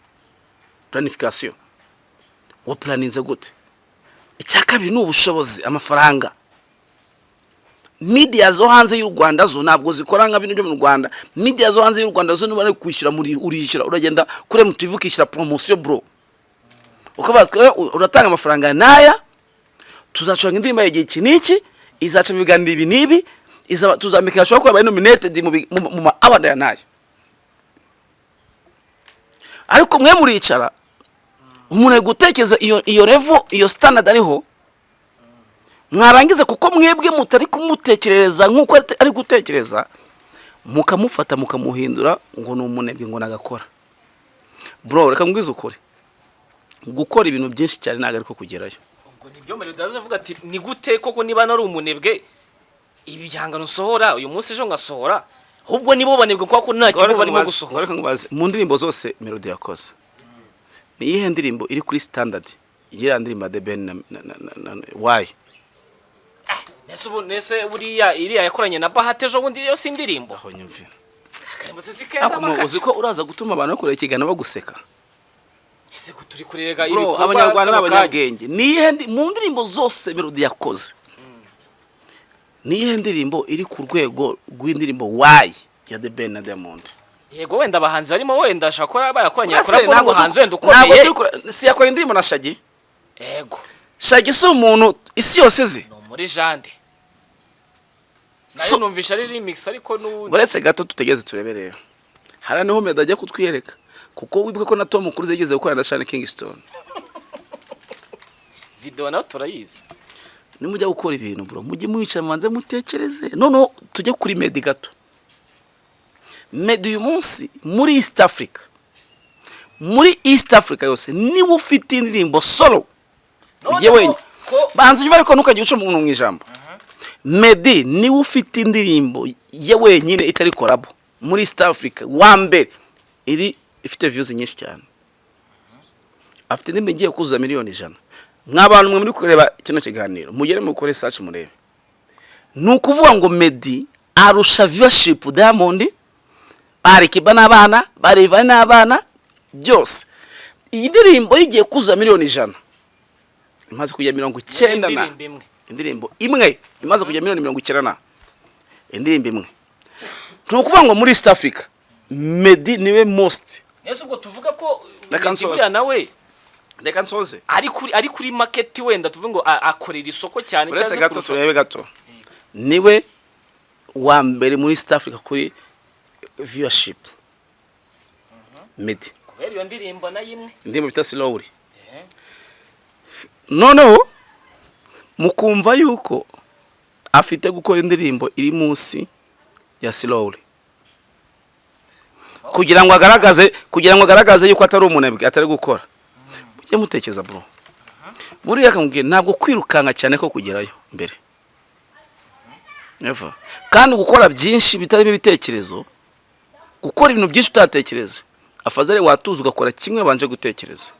planification, waplaninze gute? Icya kabiri ni ubushobozi, amafaranga. Media zo hanze y'u Rwanda zo ntabwo zikora nka bino byo mu Rwanda. Media zo hanze y'u Rwanda zo niba kwishyura muri urishyura, uragenda kuri MTV ukishyura promotion, bro, ukavuga ati, uratanga amafaranga naya, tuzacuranga indirimbo igihe iki n'iki, izaca mu biganiro ibi n'ibi, izaba tuzamika, ashobora kuba nominated mu ma award ya naya. Ariko mwe muricara, umuntu ari gutekereza iyo level, iyo standard ariho, mwarangiza kuko mwebwe mutari kumutekerereza nk'uko ari gutekereza, mukamufata mukamuhindura ngo ni umunebwe, ngo nagakora. Bro, reka mbwize ukuri, gukora ibintu byinshi cyane ntabwo ariko kugerayo. Ubwo nibyo Melody azavuga ati: "Ni gute koko niba nari umunebwe, ibi bihangano nsohora uyu munsi, ejo ngasohora?" Ahubwo nibo banebwe kuko nta kintu barimo gusohora. Reka nkubaze, mu ndirimbo zose Melody yakoze, ni iyihe ndirimbo iri kuri standard iriya ndirimbo ya The Ben na Why? Nese ubu, nese buriya iriya yakoranye na Bahati ejo bundi, yo si indirimbo? Aho nyumvira. Akarimbo se si keza? Ariko uzi Makaca ko uraza gutuma abantu bakora ikiganiro baguseka. Ese ko turi kurega Bro, ibikorwa Abanyarwanda ni kano kanya? abanyabwenge. Ni iyihe mu ndirimbo zose Melody yakoze, ni iyihe ndirimbo iri ku rwego rw'indirimbo Why ya The Ben na Diamond? Yego, wenda abahanzi barimo, wenda ashobora kuba barakoranye, Uretse, yakora ko ntabwo n'umuhanzi wenda ntabwo ukomeye. turi si yakoye indirimbo na Shaggy? Yego. Shaggy si umuntu isi yose izi? Ni muri jande nayo. Numvisha ari remix, ariko n'ubundi Uretse gato, tutegeze turebe rero. Hari niho Meddy ajya kutwiyereka, kuko wibuke ko na Tom Cruise yigeze gukorana na Sean Kingston. Video nayo turayizi. Nimujya gukora ibintu, bro, mujye mwicara mubanze mutekereze. Noneho tujye kuri Meddy gato. Meddy uyu munsi muri East Africa, muri East Africa yose, niba ufite indirimbo solo ujye Noneho wenyine. ko Banza unyumve, ariko ntukajye uca umuntu mu ijambo. Meddy niwe ufite indirimbo ye wenyine itari collabo muri East Africa wa mbere iri ifite views nyinshi cyane. Afite indirimbo igiye kuzuza miliyoni 100. Mw'abantu mwe muri kureba kino kiganiro, mugere mukore search murebe. Ni ukuvuga ngo Meddy arusha viewership Diamond, Alikiba n'abana, Rayvanny n'abana byose. Iyi ndirimbo igiye kuzuza miliyoni 100, imaze kujya 90 na Indirimbo imwe. Indirimbo imwe imaze kujya miliyoni 90 na, indirimbo imwe. Ni ukuvuga ngo muri East Africa Meddy niwe most. Ese ubwo tuvuga ko Reka Meddy nsoze. buriya nawe Reka nsoze. ari kuri market, wenda tuvuge ngo akorera isoko cyane Uretse cyangwa se gato, turebe gato. Niwe wa mbere muri East Africa kuri viewership, Meddy. Kubera iyo ndirimbo nayo imwe. Indirimbo bita Slowly. Noneho mukumva yuko afite gukora indirimbo iri munsi ya Slowly kugira ngo agaragaze yuko atari umunebwe, atari gukora. Mujye mutekereza, bro. Buriya akamubwira ntabwo kwirukanka cyane ko kugerayo mbere. Never. Kandi gukora byinshi bitarimo ibitekerezo, gukora ibintu byinshi utatekereza, afazari watuza ugakora kimwe wabanje gutekereza.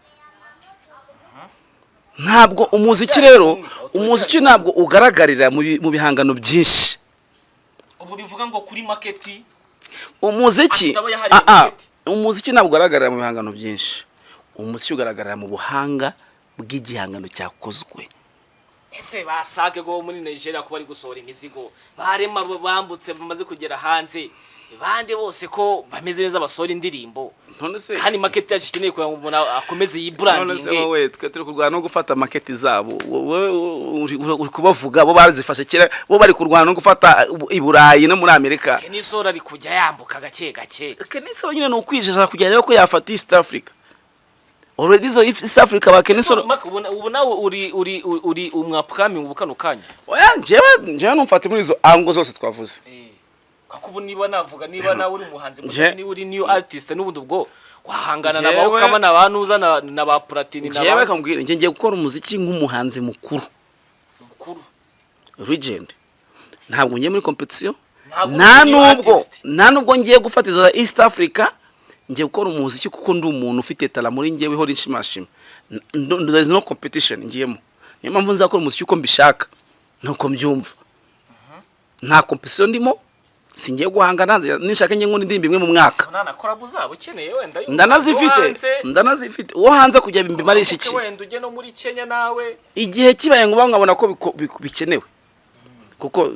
Ntabwo umuziki rero, umuziki ntabwo ugaragarira mu bihangano byinshi. Ubwo bivuga ngo kuri market Umuziki Afite abo yahariye market. Umuziki ntabwo ugaragarira mu bihangano byinshi. Umuziki ugaragarira mu buhanga bw'igihangano cyakozwe. Ese basage go muri Nigeria ko bari gusohora imizigo, barema bambutse bamaze kugera hanze, bande bose ko bameze neza basohora indirimbo, None se kandi market yacu ikeneye kugira ngo umuntu akomeze none se yibrandinge? Wowe, twe turi kurwana no gufata market zabo, wowe uri kubavuga. Bo barazifashe kera, bo bari kurwana no gufata i Burayi no muri Amerika. Kenny Sol ari kujya yambuka gake gake. Kenny Sol nyine ni ukwijeje kugira rero ko yafata East Africa. Already zo East Africa ba Kenny Sol. Maka, ubu nawe uri umu upcoming ubu kano kanya? Oya, njyewe numfate muri izo ango zose twavuze. Kuko ubu niba navuga, niba nawe uri umuhanzi Nje- niba uri new artist, n'ubundi ubwo wahangana na ba Njyewe- Ukama na ba Nuza na ba Platini na Njyewe ba kamubwira, njye ngiye gukora umuziki nk'umuhanzi mukuru, mukuru, legend. Ntabwo ngiye muri competition. Ntabwo Nta uri new nubwo artist. nta nubwo ngiye gufata izo za East Africa. Ngiye gukora umuziki kuko ndi umuntu ufite talent muri njyewe ihora inshimashima. There is no competition ngiyemo. Niyo mpamvu nzakora umuziki uko mbishaka nuko mbyumva. Nta competition ndimo, singiye guhangana. Nishaka njye nkunda indirimbo imwe mu mwaka. Nta na collabo zabo ukeneye wenda y'umuhanzi wo Ndanazifite. hanze. Ndanazifite. Uwo hanze kujya bimarisha iki? Wenda ujye no muri Kenya nawe. Igihe kibaye ngombwa nkabona ko bikenewe, kuko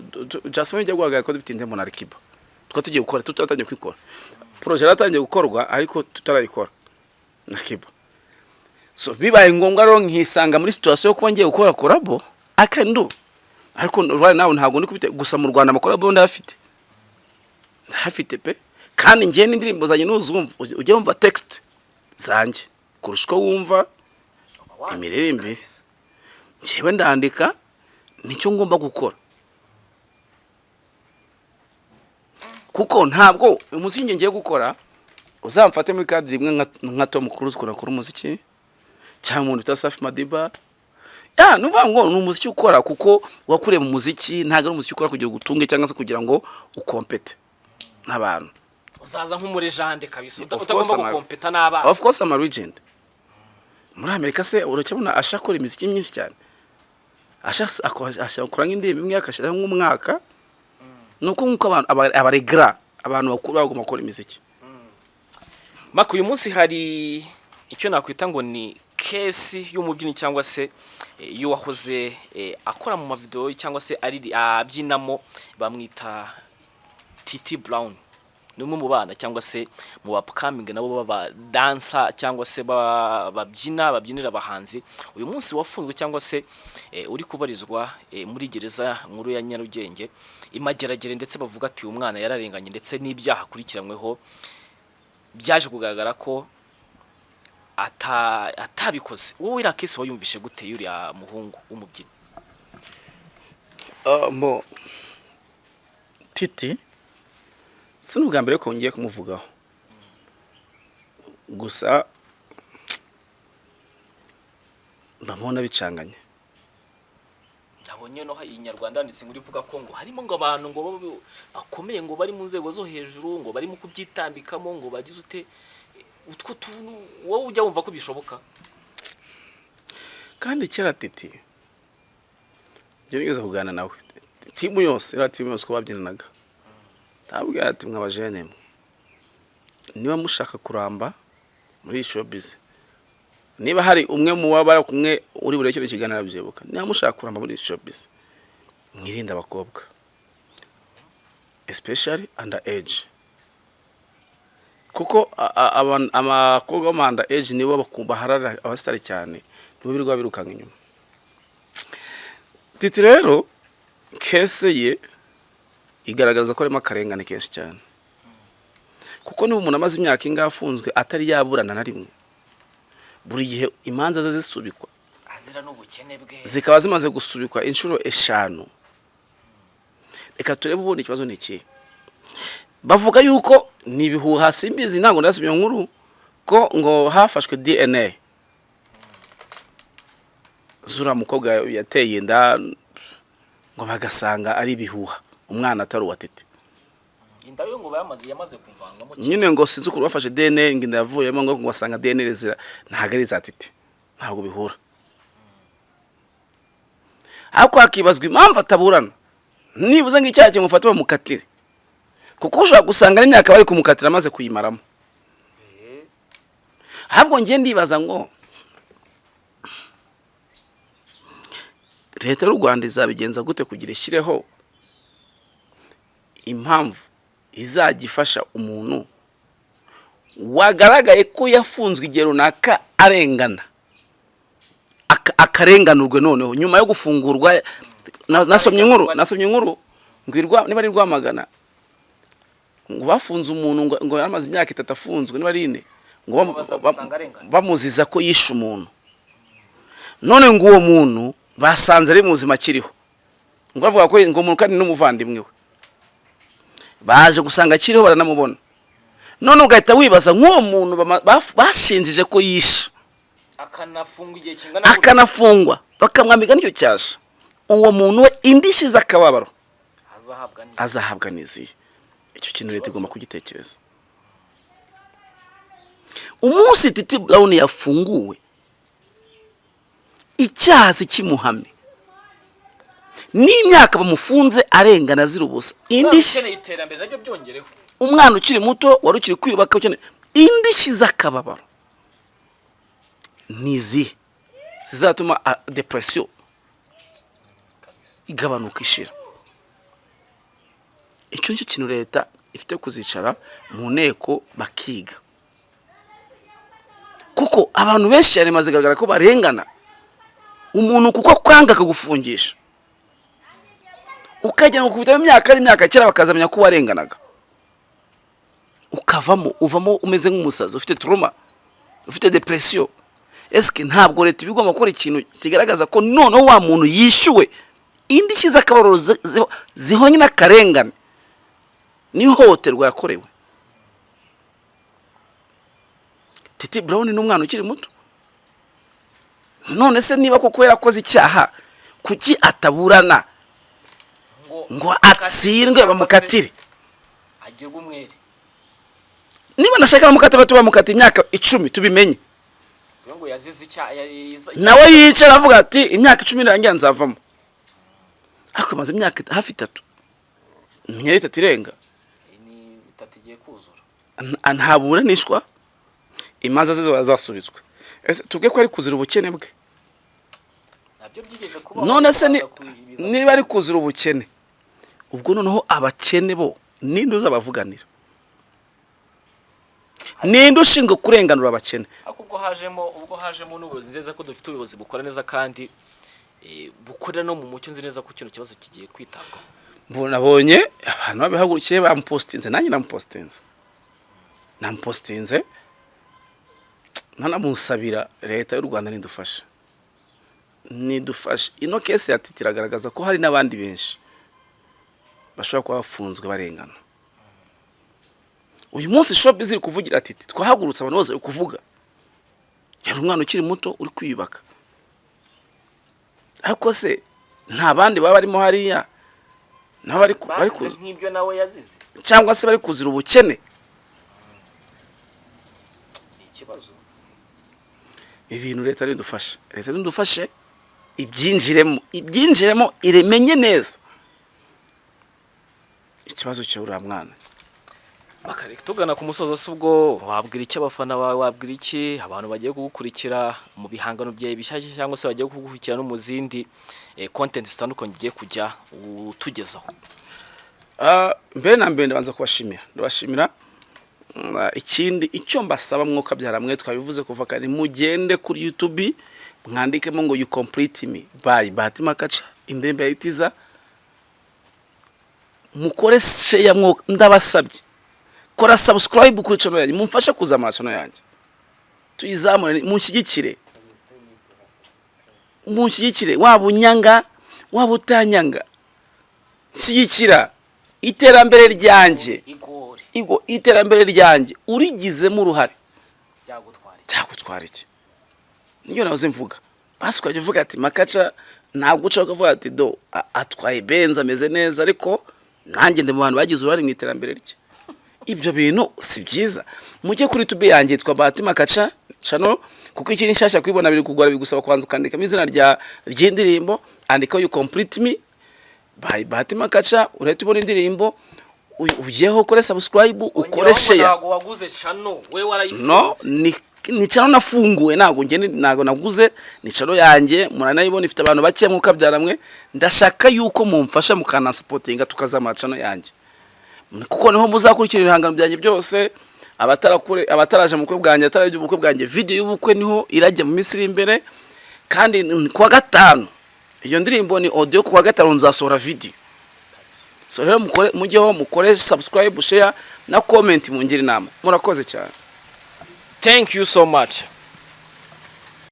Jasmine ijya guhagarara ko dufite indemo na Alikiba, tukaba tugiye gukora, tutaratangiye kwikora. Projet yaratangiye gukorwa ariko tutarayikora na Kiba. So bibaye ngombwa rero nkisanga muri situation yo kuba ngiye gukora collabo, I can do. Ariko right now ntabwo ndi kubite. Gusa mu Rwanda amacollabo ndayafite, ndayafite pe. Kandi ngiye n'indirimbo zanjye nuzumva, ujye wumva text zanjye kurusha uko wumva imiririmbire. Njyewe ndandika, nicyo ngomba gukora, kuko ntabwo umuziki ngiye gukora uzamfate muri cadre imwe nka Tom Cruise ukora akora umuziki, cyangwa umuntu bita Safi Madiba. Ya nuvuga ngo ni umuziki ukora kuko wakuriye mu muziki, ntabwo ari umuziki ukora kugira ngo utunge cyangwa se kugira ngo ukompete n'abantu. Uzaza nk'umulegend kabisa, Of course. utagomba gukompeta n'abana. Of course I'm a legend. Muri Amerika se uracyabona Usher akora imiziki myinshi cyane? Usher akora nk'indirimbo imwe akashyiraho nk'umwaka. Nuko nk'uko abantu abaregra, abantu bakuru bagomba gukora imiziki. Maka, uyu munsi hari icyo nakwita ngo ni case y'umubyinnyi cyangwa se y'uwahoze akora mu mavideo cyangwa se ari abyinamo, bamwita Titi Brown. Ni umwe mu bana cyangwa se mu upcoming nabo baba dancer cyangwa se babyina, babyinira abahanzi. Uyu munsi wafunzwe cyangwa se uri kubarizwa muri gereza nkuru ya Nyarugenge imageragere, ndetse bavuga ati uyu mwana yararenganye, ndetse n'ibyaha akurikiranyweho byaje kugaragara ko atabikoze. Wowe iriya case wayumvishe gute y'uriya muhungu w'umubyinnyi? Mo Titi si n'ubwa mbere ko ngiye kumuvugaho, gusa mbabona bicanganye. Nabonye no Inyarwanda yanditse inkuru ivuga ko ngo harimo ngo abantu ngo bakomeye, ngo bari mu nzego zo hejuru, ngo barimo kubyitambikamo, ngo bagize ute utwo tuntu. Wowe ujya wumva ko bishoboka? Kandi kera Titi njye nigeze kuganira nawe, team yose, iriya team yose uko babyinanaga, ndababwira ati: "Mwabajene mwe, niba mushaka kuramba muri iyi showbiz," niba hari umwe mu baba bari kumwe uri burebe kino kiganiro arabyibuka, "niba mushaka kuramba muri iyi showbiz, mwirinde abakobwa, especially under age, kuko abakobwa bo under age nibo baharara abasitari cyane, nibo birirwa birukanka inyuma." Titi rero case ye igaragaza ko harimo akarengane kenshi cyane, kuko niba umuntu amaze imyaka ingahe afunzwe atari yaburana na rimwe, buri gihe imanza ze zisubikwa, Azira n'ubukene bwe. zikaba zimaze gusubikwa inshuro 5. Reka turebe ubundi ikibazo ni ikihe. Bavuga yuko ni ibihuha, simbizi, ntabwo ndasomye iyo nkuru, ko ngo hafashwe DNA z'uriya mukobwa yateye inda, ngo bagasanga ari ibihuha, umwana atari uwa Titi. Inda yo ngo yamaze kuvanwamo. Nyine ngo sinzi ukuntu bafashe DNA, ngo inda yavuyemo, ngo basanga DNA zira ntabwo ari iza Titi, ntabwo bihura. Ariko hakibazwa impamvu ataburana, nibuze ngo icyaha kimufata bamukatire. Kuko ushobora gusanga n'imyaka bari kumukatira amaze kuyimaramo. Ahubwo njye ndibaza ngo leta y'u Rwanda izabigenza gute kugira ishyireho impamvu izajya ifasha umuntu wagaragaye ko yafunzwe igihe runaka arengana, akarenganurwe noneho nyuma yo gufungurwa. Nasomye inkuru ngo niba ari Rwamagana, ngo bafunze umuntu ngo yaramaze imyaka 3 afunzwe, niba ari 4, ngo Baza gusanga arengana. bamuziza ko yishe umuntu. None ngo uwo muntu basanze ari muzima akiriho, ngo bavuga ko ngo umuntu kandi n'umuvandimwe we baje gusanga akiriho, baranamubona. None ugahita wibaza nk'uwo muntu bashinjije ko yishe, akanafungwa igihe kingana gutya, akanafungwa, bakamwambika n'icyo cyasha, uwo muntu we indishyi z'akababaro azahabwa ni azahabwa n'izihe? Icyo kintu leta igomba kugitekereza. Umunsi Titi Brown yafunguwe, icyaha kimuhame n'imyaka bamufunze arengana azira ubusa, indishyi ukeneye iterambere naryo byongereho. Umwana ukiri muto wari ukiri kwiyubaka ukeneye indishyi z'akababaro ni izihe zizatuma depression igabanuka, ishira? Icyo nicyo kintu leta ifite kuzicara mu nteko bakiga, kuko abantu benshi cyane maze kugaragara ko barengana. Umuntu kuko kwanga akagufungisha, ukagera ngo kubitamo imyaka ari imyaka kera, bakazamenya ko warenganaga, ukavamo, uvamo umeze nk'umusazi, ufite trauma, ufite depression. Eske ntabwo leta iba igomba gukora ikintu kigaragaza ko noneho wa muntu yishyuwe indishyi z'akababaro zihwanye n'akarengane n'ihohoterwa yakorewe? Titi Brown ni umwana ukiri muto. None se niba koko yarakoze icyaha, kuki ataburana ngo atsindwe, bamukatire, agirwe umwere? Niba nashaka bamukate, bato bamukata imyaka 10, tubimenye. Kugira ngo yazize icyaha Nawe yicara avuga ati imyaka 10 irangira nzavamo, ariko amaze imyaka hafi 3, imyaka 3 irenga. Ni 3 igiye kuzura. Ntaburanishwa, imanza ze zasubitswe. Ese tuvuge ko ari kuzira ubukene bwe? Nabyo byigeze kubaho. None se kubanza ibiza niba ari kuzira ubukene, ubwo noneho abakene bo ninde uzabavuganira? Ninde ushinzwe kurenganura abakene? Ariko ubwo hajemo n'ubuyobozi, nzi neza ko dufite ubuyobozi bukora neza kandi bukorera no mu mucyo, nzi neza ko kino kibazo kigiye kwitabwaho. Nabonye abantu babihagurukiye, bamupostinze, nanjye namupostinze, nanamusabira. Leta y'u Rwanda nidufashe, nidufashe. Ino case ya Titi iragaragaza ko hari n'abandi benshi bashobora kuba bafunzwe barengana. Uyu munsi showbiz ziri kuvugira Titi, twahagurutse, abantu bose bari kuvuga. Yari umwana ukiri muto uri kwiyubaka, ariko se nta bandi baba barimo hariya nabo bari Bazize nk'ibyo nawe yazize? Cyangwa se bari kuzira ubukene? Ni ikibazo. Ibintu leta nidufashe, leta nidufashe, ibyinjiremo, iremenye neza ikibazo cya uriya mwana. Bakareka tugana ku musozo, si ubwo wabwira iki abafana bawe, wabwira iki abantu bagiye kugukurikira mu bihangano byawe bishyashya, cyangwa se bagiye kugukurikira no mu zindi content zitandukanye ugiye kujya utugezaho? Mbere na mbere ndabanza kubashimira, ndabashimira. Ikindi icyo mbasaba, mwuka byaramwe twabivuze kuva kare, mugende kuri YouTube mwandikemo ngo "You Complete Me" by Bahati Makaca, indirimbo ya Itiza, mukore share. Mwuka ndabasabye, kora subscribe kuri channel yanjye, mumfashe kuzamura channel yanjye, tuyizamure, munshyigikire, munshyigikire. Waba unyanga, waba utanyanga, shyigikira iterambere ryanjye. Igore. Igo iterambere ryanjye urigizemo uruhare Byagutwara iki? Byagutwara iki? Niyo nahoze mvuga, basi ukajya uvuga ati Makaca ntabwo uca ukavuga ati do atwaye Benz, ameze neza, ariko nanjye ndi mu bantu bagize uruhare mu iterambere rye. Ibyo bintu si byiza? Mujye kuri YouTube yanjye yitwa Bahati Makaca channel, kuko ikiri nshyashya kuyibona biri kugora, bigusaba kubanza ukandikamo izina rya ry'indirimbo. Andikaho "You Complete Me" by Bahati Makaca, urahita ubona indirimbo. Ugiyeho ukore subscribe, ukore share. Ntabwo waguze channel we, warayifunze? No, ni channel nafunguye, ntabwo njye ntabwo naguze, ni channel yanjye, muranayibona, ifite abantu bake mwuka mwe. Ndashaka yuko mumfasha mukanansupportinga, tukazamura channel yanjye, kuko niho muzakurikira ibihangano byanjye byose. Abatarakure, abataraje mu bukwe bwanjye, atarabye ubukwe bwanjye, video y'ubukwe niho irajya mu minsi iri imbere. Kandi kuwa gatanu iyo ndirimbo ni audio, kuwa gatanu nzasohora video. So rero mukore, mujyeho mukore subscribe, share na comment, mungire inama. Murakoze cyane. Thank you so much.